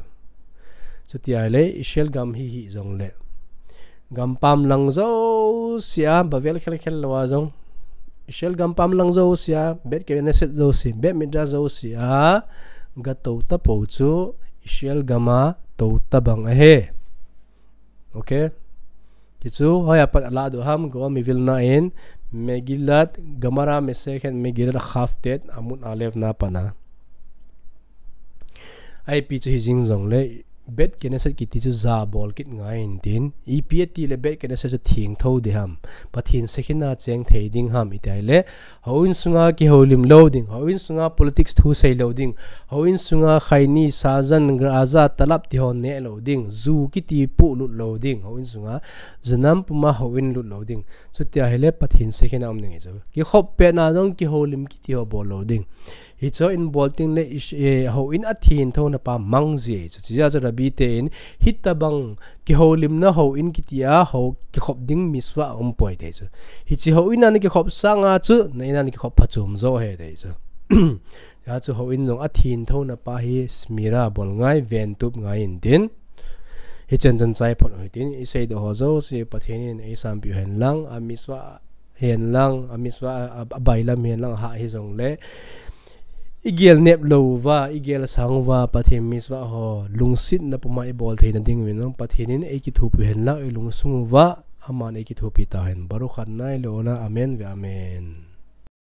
Chuti ahile, Israel gam hi hijongle. Gampam lang jouse a, Bavel khel khel lou a jong. Israel gampam lang jouse a, Bet Keneset jouse, Bet Midrash jouse a, gatou tapou chu, Israel gama tou tabang ahi. Okay. Ti chu, hoiya pat alah diu ham, Gaon Mivilna in, Megillat, Gemara Masechet Megillat Kaf Tet, Amud Aleph na pat a. Ipi chu hijing jongle, Bet Keneset kiti chu jabol kit ngai in tin, ipi ati le Bet Keneset chu theng tho ding ham, Pathen Shekhinah cheng thei ding ham, iti ahile, Houin sunga kihoulim lou ding, houin sunga politics thu sei lou ding, houin sunga khaini, sajan, graza, talap ti ho neh lou ding, ju kiti puh lut lou ding, houin sunga, ju nam puma houin lut lou ding. Chuti ahile Pathen Shekhinah um ding ahi chu. Kikhop petna jong kihoulim kiti ho bol lou ding. Hiche ho in bol teng le ish, eh, houin athen thona pa mang ji ahi chu. Chujeh a chu Rabbi te in hitabang kihoulimna houin kiti a, hou kikhop ding mitzvah umpoi ti ahi chu. Hiche houin a na kikhop sanga chu, na in a na kikhop phachom jo ahi ti ahi chu. Hijeh a chu houin jong athen thona pa hi shmirah bol ngai, ventup ngai in tin. Hichan chun chai phot u hitin, isei doh ho jouse Pathen in eisanpeh u hen lang, a mitzvah hen lang, a mitzvah a, a, abailam hen lang, ahah hijongle. Igel nep lou uva, igel sang uva, Pathen mitzvah ho, lungsetna puma ibol theina ding uvin, Pathen in eikithopi u hen lang, ilungsung uva, aman eikithopi tahen. Baruch Adonai le'olam, amen ve'amen.